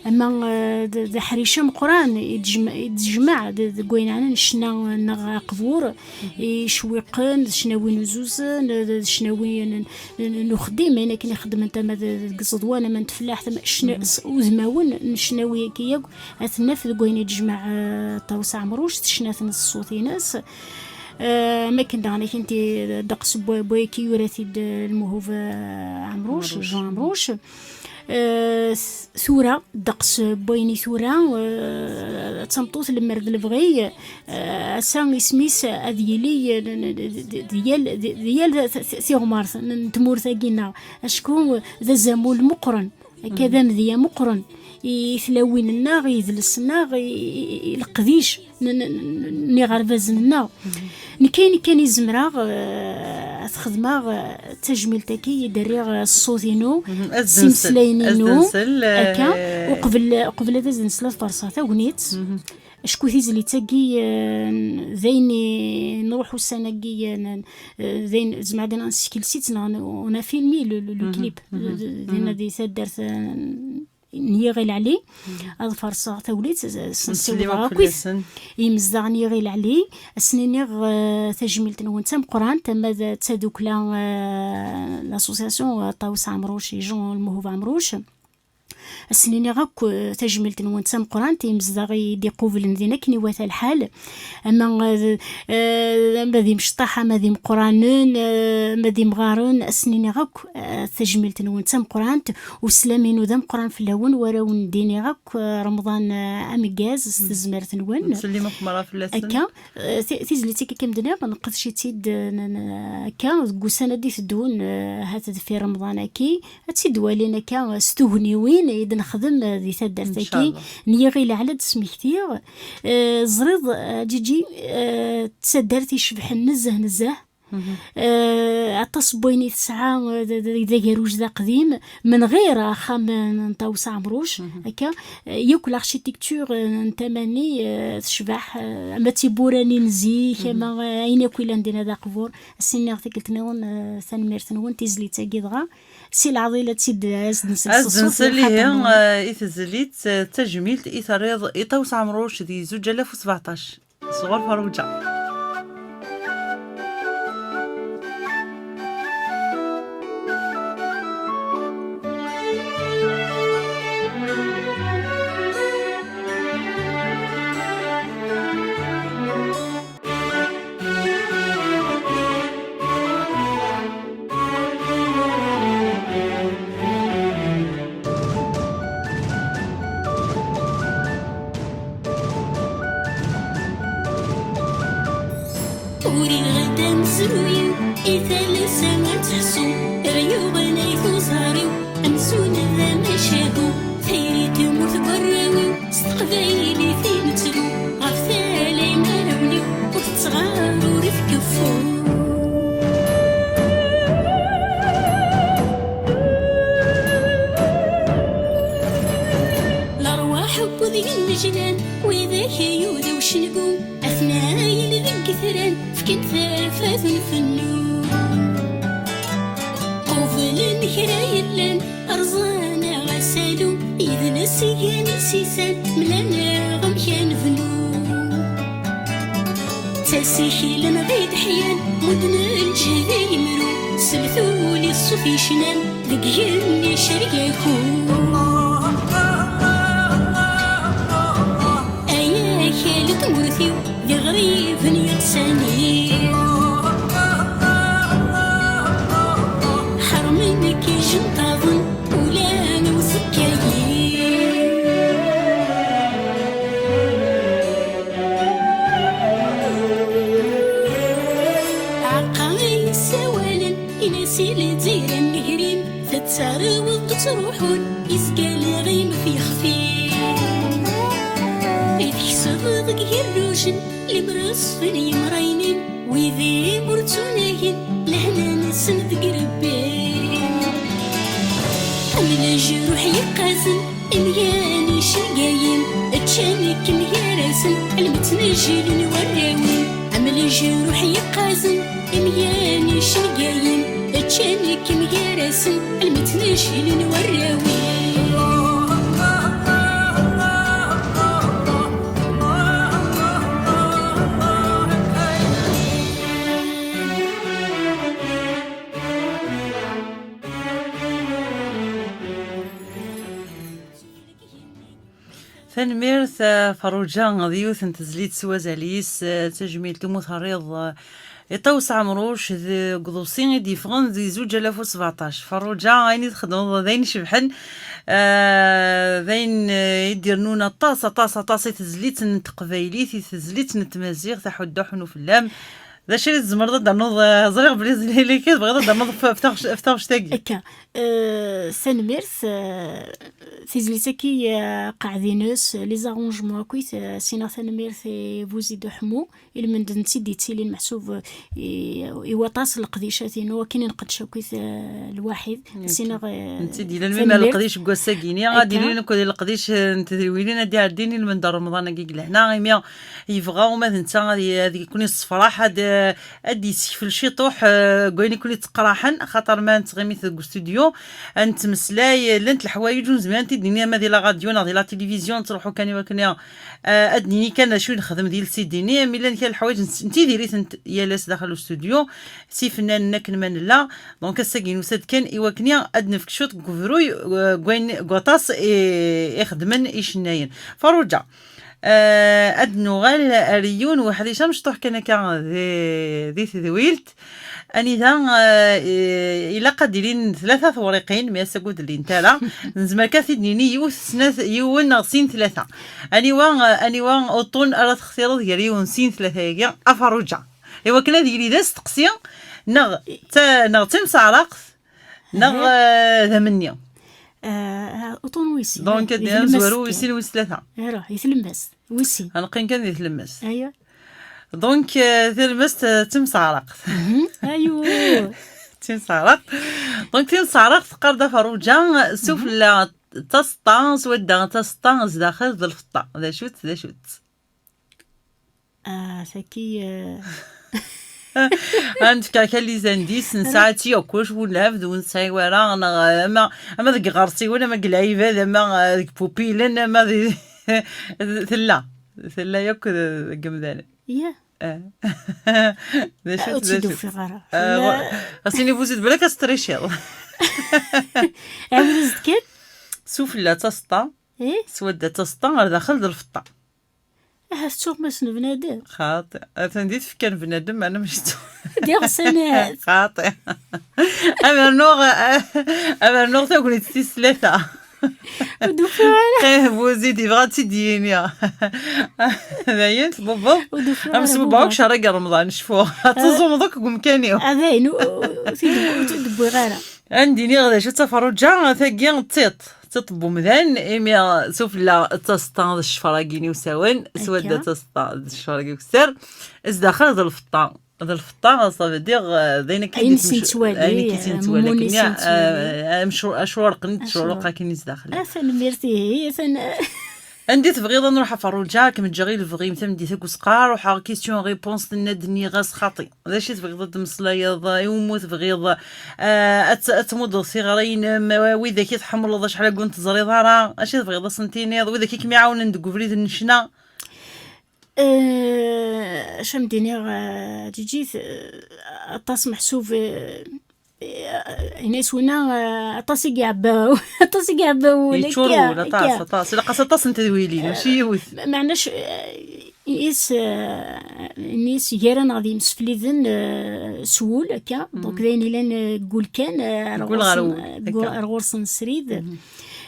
ama, eh, d, d aḥric ameqqran i d-jme-, i d-tejmeɛ d, deg wayen ɛnan ccna neɣ aqbur, icewwiqen, d ccnawi n uzuzen, d, d ccnawi n, n, n uxeddim, ayen akken i xeddmen tama d, deg iẓeḍwan, ama n tfellaḥt, ama ccna-, s-, udmawen n ccnawi-agi yakk, ad ten-naf deg wayen i d-tejmeɛ, eh, Ṭawes Ɛemruc, d ccna-ten s ṣṣut-ines. Eh, am akken daɣen akin ti-, ddeqs n wa-, n wayagi yura-t-id, eh, Lmuhub, eh, Ɛemruc, Ɛemruc. Jean Ɛemruc. Eh, s-, tura, ddeqs n wayen i tura, eh, d tameṭṭut lemmer d lebɣi, eh, ass-a isem-is ad yili, eh, n-, n-, d-, d-, d yal, d-, d yal t-, t-, tiɣmert n, n tmurt-agi-nneɣ. Acku d azamul meqqren, akka d amedya meqqren i tlawin-nneɣ, i yidles-nneɣ, i, i, i leqdic n, n, n, n yiɣerbazen-nneɣ. Nekk ayen kan i zemreɣ, eh, ad t-xedmeɣ, eh, d tajmilt-agi i d-rriɣ, eh, ṣṣut-inu, s imeslayen-inu, akka, eh, uqbel, uqbel ad as-d-nsel ad farṣeɣ tagnit. Acku tizlit-agi, eh, d ayen i nruḥ ussan-agi, eh, n-, eh, d ayen, zemreɣ ad nsekel-itt neɣ n-, on a filmé le, le, le clip. D-, d-, dinna di taddart, eh, n Yiɣil Ɛli, ad farṣeɣ tagnit, s-, s-, nsiwḍeɣ akk i imezdaɣ n Yiɣil Ɛli, ad sen-iniɣ, eh, tajmilt-nwen d tameqqrant, ama d tadukla, eh, l'association, eh, Ṭawes Ɛemruc, i Jean Lmuhub Ɛemruc. Ad sen-iniɣ akk, eh, tajmilt-nwen d tameqqrant, i imezdaɣ i d-iqublen din akken iwata lḥal. Ama, eh, eh, ama d imecṭaḥ, ama d imeqqranen, eh, ama d imɣaren, ad sen-iniɣ akk, eh, tajmilt-nwen d tameqqrant, uslam-inu d ameqqran fell-awen, war awen-d-iniɣ akk, eh, Remḍan, eh, ameggaz s tezmert-nwen. Nettsellim akk merra fell-asen. Akka, eh, ti-, tizlit-agi, akken d-nniɣ, nqedc-itt-id, eh, n-, n-, akka, deg ussan ad d-iteddun, eh, ahat deffir Remḍan-agi, ad tt-id-walin akka s tugniwin, i d-nexdem, eh, di taddart-agi. Ncallah. N yiɣil ɛla d-smektiɣ. Eh, ẓriḍ, eh, Ǧiǧi, eh, d taddart icebḥen nezzeh, nezzeh. Eh, aṭas n wayen i tesɛa, eh, d, d, d agerruj d aqdim, menɣir axxam n, n Ṭawes Ɛemruc, akka, eh, yakk l'architecture, eh, n tama-nni, eh, tecbeḥ, eh, ama d tiwwura-nni n zik, ama, eh, ayen akk ilan dinna d aqbur. Ass-nni tikkelt-nniḍen, eh, tanemmirt-nwen, tizlit-agi dɣa, si leɛḍil ad tt-id, ad s-d-nsel s ṣṣut. Ad s-d-nsel ihi, eh, i tezlit, eh, d tajmilt i terriḍ i Ṭawes Ɛemruc di zuǧ alaf u sbeɛṭac. Sɣur Ferruǧa. Uriɣ-d amezruy-iw i talsa ad teḥṣu, ar yuɣal ay tuẓar-iw, amzun d amacahu, tayri temmut deg warraw-iw, s teqbaylit i nettru, ɣef tala imarawen-iw, ur tettɣar ur ifkeffu. Lerwaḥ n wid yennejlan, widak yuda ucengu, atnayen deg yitran, fkan tafat n fennu. Qublen kra yellan, rẓan-aɣ asalu, yidles igan isisan, mlan-aɣ amek ad nebnu. Ttasiklen ɣid ḥyan, mudden lǧehd i yimru, s ltul i ṣṣut yecnan, deg yigenni cergaku. Ay akal n tmurt-iw, d iɣriben yeɣsan-iw. Ḥermen-k ijenṭaḍen, ula n uzekka-yi. Aɛeqqa i yessawalen, in-as i Lezzayer n Negrim, tettarew-d ttruḥun, izga leɣim f yexfi. I tekseb deg yirrujen, lemmer ṣfen yemraynin, wid-im ur ttunagen, lehna-nsen deg Rebbi. Am lejruḥ yeqqazen, imyan icengayen, ččan-kem gar-asen, almet n jil n warraw-im. Am lejruḥ yeqqazen, imyan icengayen, ččan-kem gar-asen, almet n jil n warraw-im. Tanemmirt, eh, Ferruǧa, d yiwet n tezlit s wazal-is, eh, d tajmilt umi terriḍ, eh, i Ṭawes Ɛemruc deg uḍebsi i d-yeffɣen di zuǧ alaf u sbeɛṭac. Ferruǧa, ayen i txedmeḍ d ayen icebḥen, eh, d ayen, eh, i d-irennun aṭas, aṭas, aṭas i tezlit n teqbaylit, i tezlit n tmaziɣt, aḥuddu ḥunu fell-am. D acu i tzemreḍ ad d-ternuḍ? Eh, ẓriɣ belli zlili kan tebɣiḍ ad d-ternuḍ f-, f taɣec-, f taɣect-agi. Akka, eh, tanemmirt, eh, tizlit-agi, eh, qeɛdin-as, les arrangements akkit, eh, sinaɣ tanemmirt i Buzid Uḥemmu, ilmend n tid yettilin meḥsub, eh, i, i waṭas n leqdicat-inu, akken i nqeddec akkit, eh, lwaḥid, sinaɣ, eh, n tid yellan mima tanemmirt. Leqdic n wass-agi-ni, ad akka. Ilin akked leqdic, eh, n tedriwilin, ad d-iɛeddin ilmend n Remḍan-agi deg lehna, imi yebɣa uma d netta ad y-, ad ken-yessefraḥ, ad, ad d-yessekfel ciṭuḥ, eh, deg wayen i ken-yetteqraḥen, axaṭer ma nettɣimi deg ustudyu, ad nettmeslay, eh, llant leḥwayeǧ ur nezmir ad t-id-nini ama di la radio neɣ di la télévision, nettruḥu kan i wakken, eh, ad d-nini kan d acu i nexdem di lsidi-nni, mi llan kra leḥwayeǧ nett-, nettidiri-tent yal ass daxel ustudyu, s yifennanen akken ma nella. Donc ass-agi nusa-d kan i wakken ad nefk cwiṭ deg ubruy, eh, deg wayen, deg waṭas i, i xeddmen icennayen. Ferruǧa, Eh, ad nuɣal ar yiwen weḥdic amecṭuḥ kan akka di, di tedwilt. Anida, eh, i-, ilaq ad d-ilin tlata tewriqin, mi ass-agi ur d-llint ara. Nezmer kan ad t-id-nini yiwet, snat, yiwen neɣ sin, tlata. Aniwa, eh, aniwa uṭṭun ara textireḍ gar yiwen, sin, tlata-agi, a Ferruǧa? I wakken ad yili d asteqsi, neɣ d ta-, neɣ d timseɛraqt, neɣ, eh, d amenni. Ah, uṭun wis sin. Donc, ad d-nini amezwaru wis sin, wis tlata. Iruḥ, i tlemmast. Wis sin. Ad neqqim kan di tlemmast. Aya. Donc, euh, tlemmast, euh, d timseɛraqt. Mhm. Ayu. D timseɛraqt. Donc, timseɛraqt teqqar-d a Ferruǧa, sufella d taseṭṭa, swadda d taseṭṭa, zdaxel d lfeṭṭa. D acu-tt, d acu-tt? Ah, tagi, euh, ad nefk kan les indices, nesɛa-tt yakk, acku lɛebd ur nesɛi wara, neɣ ama, ama deg iɣersiwen, ama deg lɛibad, ama, euh, deg pupilen, ama di, tella, tella yakk deg imdanen. Ih. Eh. D acu-tt, d acu-tt? Ur tt-id-ufiɣ ara. Eh, xas ini bu-zi-d belli ad testriciḍ. Ɛawed-as-d kan. Sufella d taseṭṭa, swadda d taseṭṭa, ɣer daxel d lfeṭṭa. Ahat tuɣmas n bnadem. Xaṭi. Atan di tfekka n bnadem, meɛna mačči d tuɣmas. Diɣ sanaɛt. Xaṭi. Ad rnuɣ, ad rnuɣ tagnit tis tlata. Ur d-ufiɣ ara. Eh, bu-zi-d yebɣa ad tt-id-yini. Dayen, tbubbeḍ. Ur d-ufiɣ ara. Am sbubbeɣ akk cehṛ-agi n Remḍan, cfu. Ad teẓumeḍ akk deg umkan-iw. Ah, dayen, ur, ur, ur t-id-, ur t-id-wwiɣ ara. Ad n-d-iniɣ d acu-tt a Ferruǧa, tagi d tiṭ. Tiṭ n wemdan, imi sufella d taseṭṭa d ccfer-agi n usawen, swadda d taseṭṭa d ccfer-agi ukessar, zdaxel d lfeṭṭa. D lfeṭṭa, ça veut dire, euh, d ayen akka i d-yettwali, ayen akka i d-yettwali, akken, euh, amcur-, acurq n tecruq akken i zdaxel. Ah, tanemmirt, ihi, atan. Anda i tebɣiḍ ad nruḥ a Ferruǧa, ad kem-ǧǧeɣ i lebɣi-m tameddit akk usqar, ruḥeɣ question réponse, tenna-d nniɣ-as xaṭi. D acu i tebɣiḍ ad d-temmeslayeḍ, iwumi tebɣiḍ, eh, ad t-, ad tmuddeḍ tiɣri-inem, eh, widak i tḥemmleḍ acḥal agi ur ten-teẓriḍ ara, acu i tebɣiḍ ad sen-tiniḍ, widak i kem-iɛawnen deg ubrid n ccna? Eh, acu am d-iniɣ, eh, Ǧiǧit, eh, aṭas meḥsub, eh, eh, ini-as winna, eh, aṭas i iɛebba, aṭas i iɛebba wul, yeččur akka, wul, aṭas, akka. Aṭas. Ilaq-as aṭas n tedwilin, mačči yiwet. Eh, meɛna c-, eh, Is, eh, nis gar-aneɣ d yimsefliden, eh, s wul, akka. Donc, d ayen ilan, eh, deg wul kan, eh, ar ɣur-sen, eh, ar ɣur-sen srid.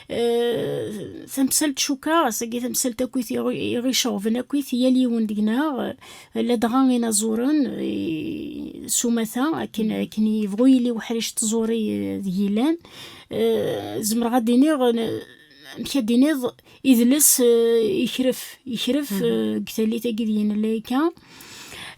Eh, tamsalt cukkeɣ, ass-agi tamsalt akkit i ɣ-, i ɣ-iceɣben akkit yal yiwen deg-neɣ, eh, ladɣa inaẓuren, eh, s umata, akken, akken yebɣu yili uḥric n tẓuri, eh, deg yellan. Eh, zemreɣ ad d-iniɣ, eh, amek ad d-iniḍ, idles, eh, ikref, ikref, eh, deg tallit-agi d yinella akka.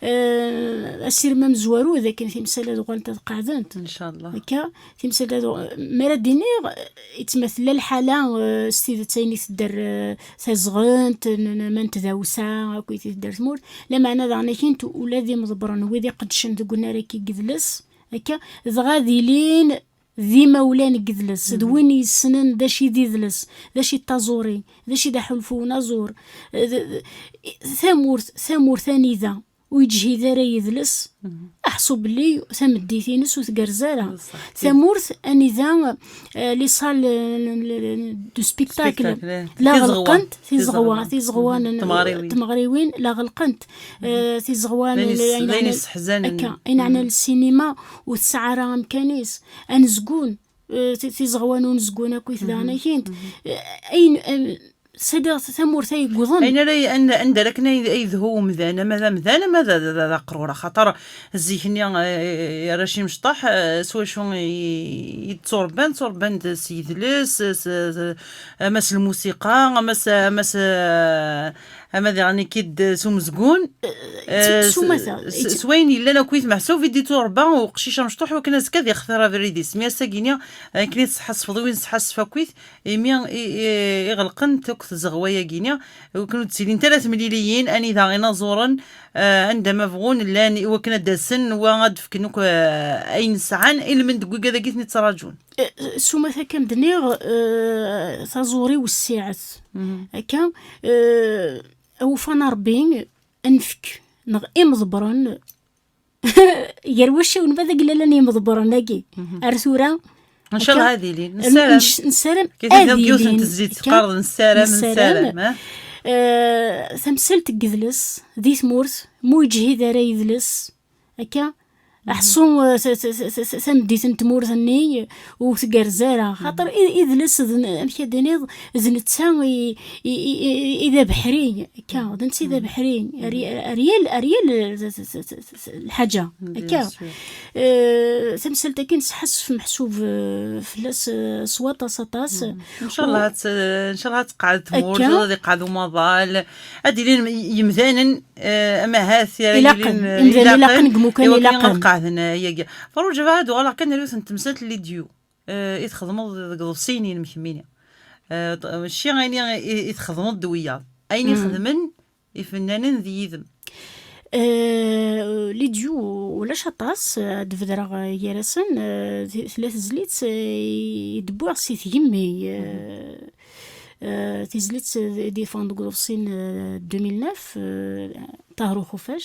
Eh, asirem amezwaru d akken timsal ad uɣalent ad qeɛdent. Incallah. Akka, timsal ad uɣ-, mi ara d-iniɣ, eh, yettmatel la lḥala, eh, s tidet ayen i tedder, eh, tazɣent, n, n, ma n tdawsa, akkit i tedder tmurt, lameɛna daɣen akint ula d imḍebbren, wid iqeddcen deg unnar-agi n yidles, akka, dɣa ad ilin d imawlan n yidles, d win yessnen d acu i d idles, d acu i d taẓuri, d acu i d aḥulfu unaẓur. D, d, tamurt, tamurt anida ur yeǧhid ara yidles, aḥṣu belli tameddit-ines ur tgerrez ara. Tamurt anida, eh, les salles, eh, de spectacle, eh, la ɣelqent, tizeɣwa, tizeɣwa n tmeɣriwin, la ɣelqent, eh, tizeɣwa n, ayen yeɛnan, akka, ayen yeɛnan lsinima ur tesɛi ara amkan-is. Anezgun, eh, ti-, tizeɣwa n unezgun akkit daɣen akint. Eh, ayen, eh, sadiɣ tamurt ay yewwḍen. Ayen ara y-, anda, anda ara akken ay, ay yedhu umdan, ama d amdan, ama d, d, d, d aqrur, axaṭer zik-nni, eh, arrac imecṭaḥ, eh, s wacu i, i d-tturebban, tturebban-d s yidles, s, s, ama s lmusiqa, ama s, ama s, ama diɣen ikid s umezgun. Eh, s, s umata, s, s wayen yellan akkit meḥsub i d-itturebba uqcic amecṭuḥ, wakken azekka ad yextir abrid-is. Mi ass-agi-nni, akken i tesḥasfeḍ, win tesḥasf akkit, imi i, i, iɣelqen akk tzeɣwa-agi-nni, wakken ur d-ttilint ara temliliyin, anida inaẓuren, eh, anda ma bɣun, llan i wakken ad d-asen, wa ad d-fken akk, eh, ayen sɛan, ilmend deg wigad-agi ten-ittraǧun. Eh, s umata kan d-nniɣ, eh, taẓuri wessiɛet. Akka, eh, awufan a Rebbi, ad nefk, neɣ imḍebbren, gar waccawen ma d aglalan imḍebbren-agi. Ar tura, ncallah akka, ad ilin. Nessaram. Nc-, nessaram ad ilin. Yiwet n tezlit akka, teqqareḍ nessaram, nessaram, nessaram, eh? Eh, tamsalt n yidles, di tmurt, mu yeǧhid ara yidles, akka, Aḥṣu, eh, s- s- s- s- tameddit n tmurt-nni ur tgerrez ara. Xaṭer i- idles d n- amek ad d-tiniḍ, d netta i- i- i- i- i d abeḥri, akka, d netta i d abeḥri. Ari- Ariel, Ariel, eh, s- s- s- s- s- lḥaǧa, akka. Eh, tamsalt-agi nesḥassef meḥsub, eh, fell-as, eh, s waṭas, aṭas. Ncallah ad tt- ncallah ad tqeɛɛed tmurt, ad iqeɛɛed umaḍal, ad d-ilin yemdanen, eh, amahat ara ilaqen, yilin, eh, imdanen ilaqen deg imukan i wakken ilaqen ad qeɛden, eh, yagi. Faruǧa, ad uɣaleɣ kan ar yiwet n temsalt n Lidyu, eh, i txedmeḍ deg iḍebsiyen-inem kemmini. Eh, t- mačči ayen i, i, i txedmeḍ d wiyaḍ. Ayen i xedmen ifennanen d yidem. Eh, Lidyu, ulac aṭas, eh, ad d-bedreɣ, eh, gar-asen, eh, t- tella tezlit, eh, i d-wwiɣ si tgemmi, eh, eh, tizlit, eh, d-, d-yeffɣen deg uḍebsi n, eh, deux mille neuf, eh, Ṭaher Uxuffac.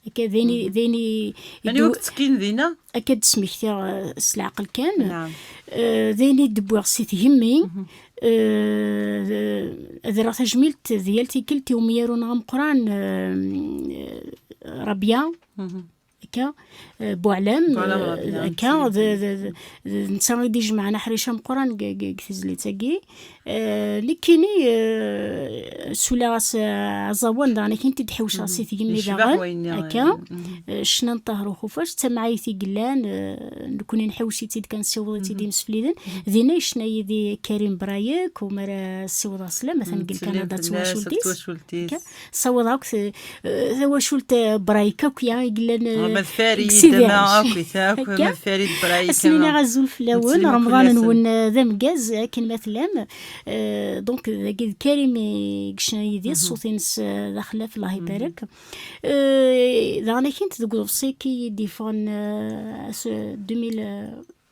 Akka, d ayen i, d ayen i, i Anwa d- i yettekkin dinna? Akka d-smektiɣ, eh, s leɛqel kan. Naam. Eh, d ayen i d-wwiɣ si tgemmi. Eh, d- ad rreɣ tajmilt d yal tikkelt i umyaru-nneɣ ameqqran, eh, Rabia. Akka, eh, Buɛlam, Buɛlam eh, Rabia, akka, d- d- d- d- netta i d-ijemɛen aḥric ameqqran deg, deg, deg tezlit-agi. Eh, nekkini, eh, suliɣ-as, eh, aẓawan, daɣen akin t-id-ḥewceɣ si tgemmi daɣen. Akka, eh, ccna n Ṭaher Uxuffac, d tamɛayt i yellan, eh, nekkni nḥewc-itt-id kan, nessiweḍ-itt-id imsefliden. Dinna yecna yid-i Karim Brayek, u mi ara ssiwḍeɣ sslam, atan deg Lkanada d twacult-is. Ssawḍeɣ akk, eh, tawacult, eh, Brayek akk, ya, i yellan, eh, deg Sidi Ɛic. Akka. Ad sen-iniɣ azul fell-awen, Remḍan-nwen, eh, d ameggaz, akken ma tellam. Eh, donc, dagi d Karim i yecna yid-i, ṣṣut-ines, eh, d axlaf, Allah ibarek. Eh, daɣen akint deg uḍebsi-agi i d-yeffɣen, eh, ass, eh, deux mille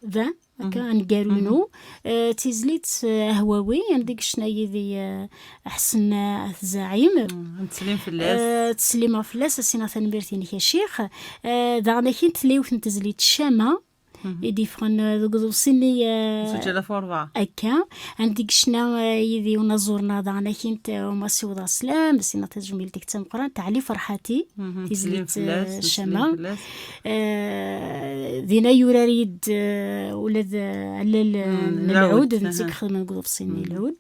vingt, akka, aneggaru-inu. Eh, d tizlit, eh, Ahwawi, anda i yecna yid-i, eh, Ḥsen At Zaɛim. Ttsellim fell-as. Eh, ttsellimeɣ fell-as, ad s-iniɣ tanemmirt-inek a ccix. Eh, daɣen akint tella yiwet n tezlit Ccama, i d-yeffɣen, eh, deg uḍebsi-nni, eh, Zuǧ alaf u rebɛa. Akka, anda i yecna, eh, yid-i unaẓur-nneɣ daɣen akint, eh, uma ssiwḍeɣ sslam, ad s-iniɣ tajmilt-ik d tameqqrant, Ɛli Ferḥati, tizlit, eh, Ccama. Eh, dinna yurar-iyi-d, eh, ula d, eh, allal, eh, n Lɛud, netta i ixedmen deg uḍebsi-nni Lɛud.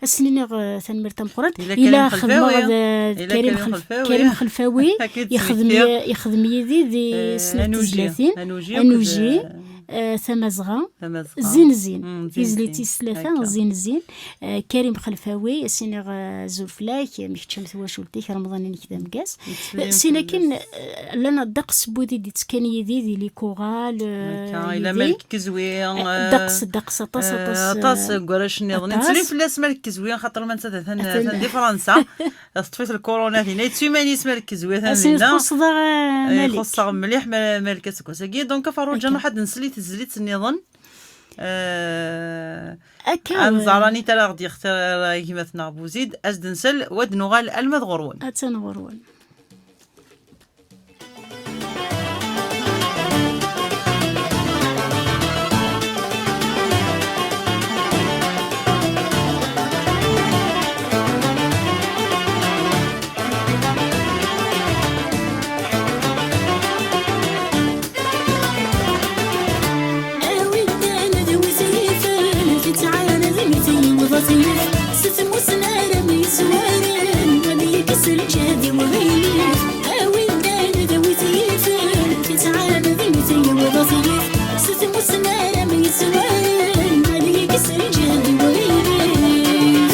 Ad sen-iniɣ, eh, tanemmirt tameqqrant. Ila xedmeɣ d, eh, d Karim Xelfawi. Karim Xelfawi ixdem, ixdem yid-i di snat tezlatin. Anuji, eh, Tamazɣa, Zin Zin. Tizlit-is tlata, Zin Zin. Eh, Karim Xelfawi, ad s-iniɣ, eh, azul fell-ak, eh, mi kečč am twacult-ik, Remḍan-inek d ameggaz. Eh, sin akin, eh, llan ddeqs n wid i d-yettekkan yid-i di likuɣal, eh, yid-i. Malik Kezwi, eh, ddeqs, ddeqs, aṭas, eh, aṭas, aṭas, eh, deg warrac-nniḍen. Aṭas. Nettsellim fell-as Malik Kezwi, xaṭer ma netta atan, atan di Fransa. Teṭṭef-it lkuruna dinna. Yettu iman-is Malik Kezwi, atan dinna. Txuṣṣeḍ-aɣ, eh, Malik. Ixuṣṣ-aɣ mliḥ Ma-, Malik, aseggas-agi. Donc, a Faruǧa, nruḥ ad nsel i tezlit-nniḍen. Eh, akka, ad nẓer anita ara ɣ-d-yextir gma-tneɣ Buzid, ad s-d-nsel, u ad nuɣal alma d ɣur-wen. Attan ɣur-wen. Awi-d anad wi t-yifen, yettɛanad mi t-yewweḍ ad t-yif. S tmusni ara m-yezwaren, ad yekkes lǧehd i uɣilif. Awi-d anad wi t-yifen, yettɛanad mi t-yewweḍ ad t-yif. S tmusni ara m-yezwaren, ad yekkes lǧehd i uɣilif.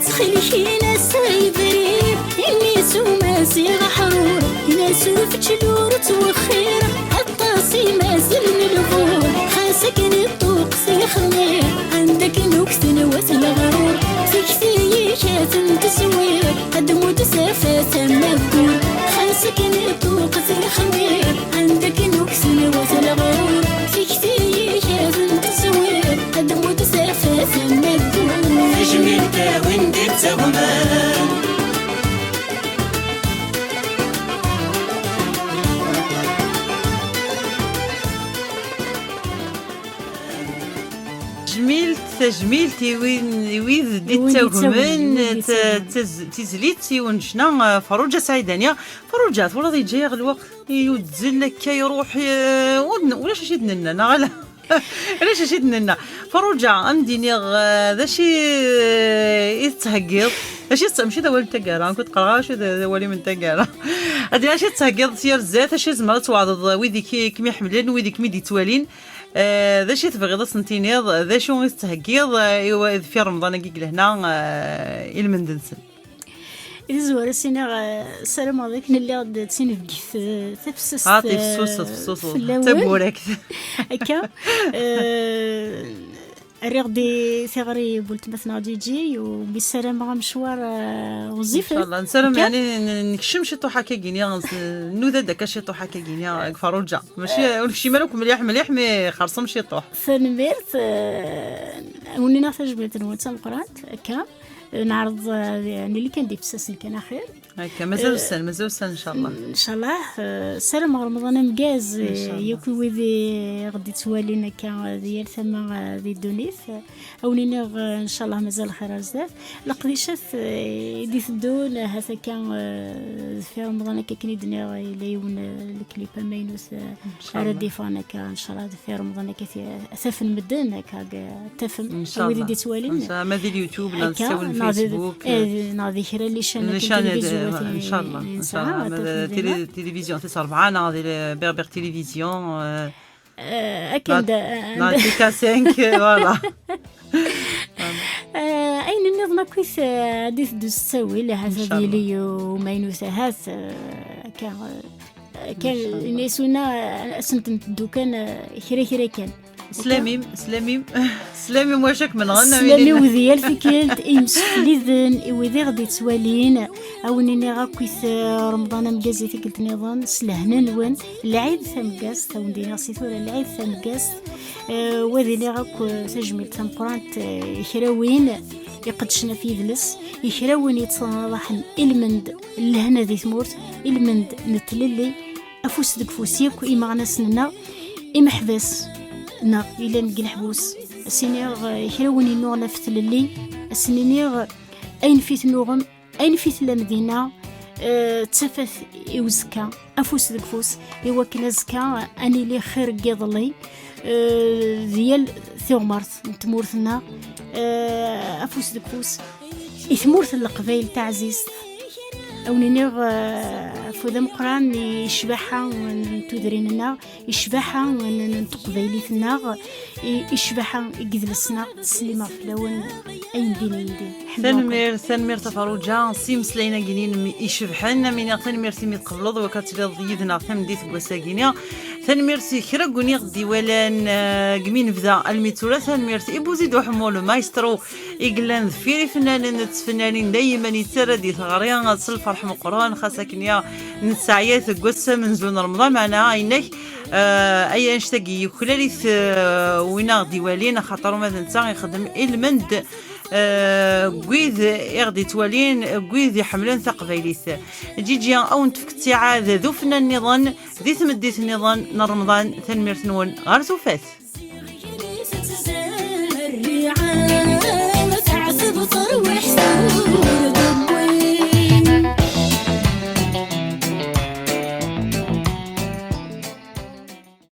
Ttxil-k, in-as ad yebrir, imi s umaziɣ aḥrur, in-as ur teččel ur twexxir, aṭas i mazal n lɣur, xas akken iṭṭuq s yexmir, anda akken ukten wat leɣrur, tikti-ik ad ten-tezwir, ad d-tmudd tafat am aggur, xas akken iṭṭuq s yexmir, anda akken ukten wat leɣrur, tikti-ik ad ten-tezwir, ad d-tmudd tafat am aggur. Tajmilt a win d-ittagmen. Tajmilt i win, i wid d-ittagmen, i wid d-ittagmen, i wid d-ittagmen. Taz-, tizlit i unnecna, eh, Faruǧa Saɛidani. Faruǧa, twalaḍ yeǧǧa-yaɣ lweqt i uzzel akka iruḥ, eh, ur n-, ulac acu i d-nenna, neɣ ala? Ulac acu i d-nenna. Faruǧa, am d-iniɣ, eh, d acu i, eh, i tettheggiḍ? D acu i tett-, mačči d awal n taggara, nekk ur d-qqareɣ ara acu d, d awal-im n taggara. Ad d-iniɣ acu i tettheggiḍ s yar zdat, acu i tzemreḍ ad twɛdeḍ wid i k-, i kem-iḥemmlen, wid i kem-id-ittwalin. Eh, d acu i tebɣiḍ ad sen-tiniḍ? D acu i tettheggiḍ, eh, i wa-, deffir Remḍan-agi deg lehna, eh, i lmend-nsen? I tezwara s-iniɣ, eh, ssarameɣ d akken lliɣ d tinebgit, eh, tafessast, ah, tafessast, eh, tafessast, fell-awen. D taburakt. Akka, eh, rriɣ-d i tiɣri n weltma-tneɣ Ǧiǧi, u mi ssarameɣ amecwar, eh, ɣezzifet. Inchallah, nessaram akka, yeɛni n-, nekcem ciṭuḥ akka gini, nnuda-d akka ciṭuḥ akka gini, deg Faruǧa. Mačči, ur nekcim ara akk mliḥ mliḥ, mi xerṣem ciṭuḥ. Tanemmirt, eh, wen-iniɣ tajmilt-nwen d tameqqrant, akka. Eh, neɛreḍ, eh, nili kan d ifessasen kan axir. Akka, mazal ussan, mazal ussan, inchallah. Inchallah, eh, ssarameɣ Remḍan ameggaz, eh, inchallah, yakk i wid i ɣ-d-ittwalin akka, eh, di yal tama, eh, di ddunit. Eh, a wen-iniɣ, eh, inchallah, mazal lxir ar zdat. Leqdicat, eh, i d-iteddun, eh, hat akka, eh, deffir Remḍan akka akken i d-nniɣ, yella yiwen, eh, leklip amaynut, eh, ara d-iffɣen akka, inchallah, deffir Remḍan akka, ti-, ad t-afen medden akka, ad t-tafem, a wid i d-ittwalin. Inchallah. Ma di YouTube, neɣ di Facebook, eh, neɣ di kra n les chaînes, les chaînes, eh, inchallah, ma di télé-, télévision tis rebɛa, neɣ di Berbère Télévision, eh, eh, akken da, neɣ T K cinq, voilà. Eh, ayen nniḍen akkit, eh, ad d-iteddu s ttawil, ahat ad yili umaynut, ahat, eh, akka, eh, akka, inchallah, ini-as winna, eh, ad sent-nteddu kan, eh, kra kra kan. Slamim, slamim, slamim, wacu ak-menɣen, slamim di yal tikkelt, i yimsefliden, i wid i ɣ-d-ittwalin, a wen-iniɣ akkit, eh, Remḍan ameggaz i tikkelt nniḍen, s lehna-nwen, lɛid tameggazt, a wen-d-iniɣ si tura, lɛid tameggazt, eh, wa d-iniɣ akk, eh, tajmilt tameqqrant, eh, i kra win iqeddcen ɣef yidles, i kra win yettnaḍaḥen ilmend n lehna di tmurt, ilmend n tlelli, afus deg ufus yakk imeɣnasen-nneɣ, imeḥbas-nneɣ yellan deg leḥbus. A s-iniɣ, eh, kra win yennuɣen ɣef tlelli, a sen-iniɣ, ayen fi tennuɣem, ayen fi tellam dinna, eh, d tafat i uzekka, afus deg ufus, i wakken azekka ad nili xir n yiḍelli, eh, di yal tiɣmert n tmurt-nneɣ, eh, afus deg ufus. I tmurt n Leqbayel taɛzizt, a wen-iniɣ, eh, afud ameqqran i ccbaḥa n tudrin-nneɣ, i ccbaḥa n, n, n teqbaylit-nneɣ, i, i ccbaḥa n yidles-nneɣ, ttsellimeɣ fell-awen ayen din, ayen din. Ḥemmleɣ-ken. Tanemmirt, tanemmirt a Faruǧa, s imeslayen-agi-inem icebḥen, am iniɣ tanemmirt imi tqebleḍ wakka ad tiliḍ yid-neɣ tameddit deg wass-agi-ni. Tanemmirt i kra n win i ɣ-d-iwalan, eh, deg mi nebda almi d tura. Tanemmirt i Buzid Uḥemmu, le maestro, i yellan deffir ifennanen d tfennanin, dayman yettarra-d i teɣri s lferḥ meqqren, xas akken ya nesɛa-t deg wass amenzu n Remḍan, meɛna, a inek, eh, ay annect-agi yuklal-it, eh, win a ɣ-d-iwalin, axaṭer uma d netta ixeddem ilmend, eh, deg wid i ɣ-d-ittwalin, deg wid iḥemmlen taqbaylit. Ǧiǧi, a wen-tefk ttiɛad d ufennan nniḍen, di tmeddit nniḍen n Remḍan, tanemmirt-nwen, ɣer tufat.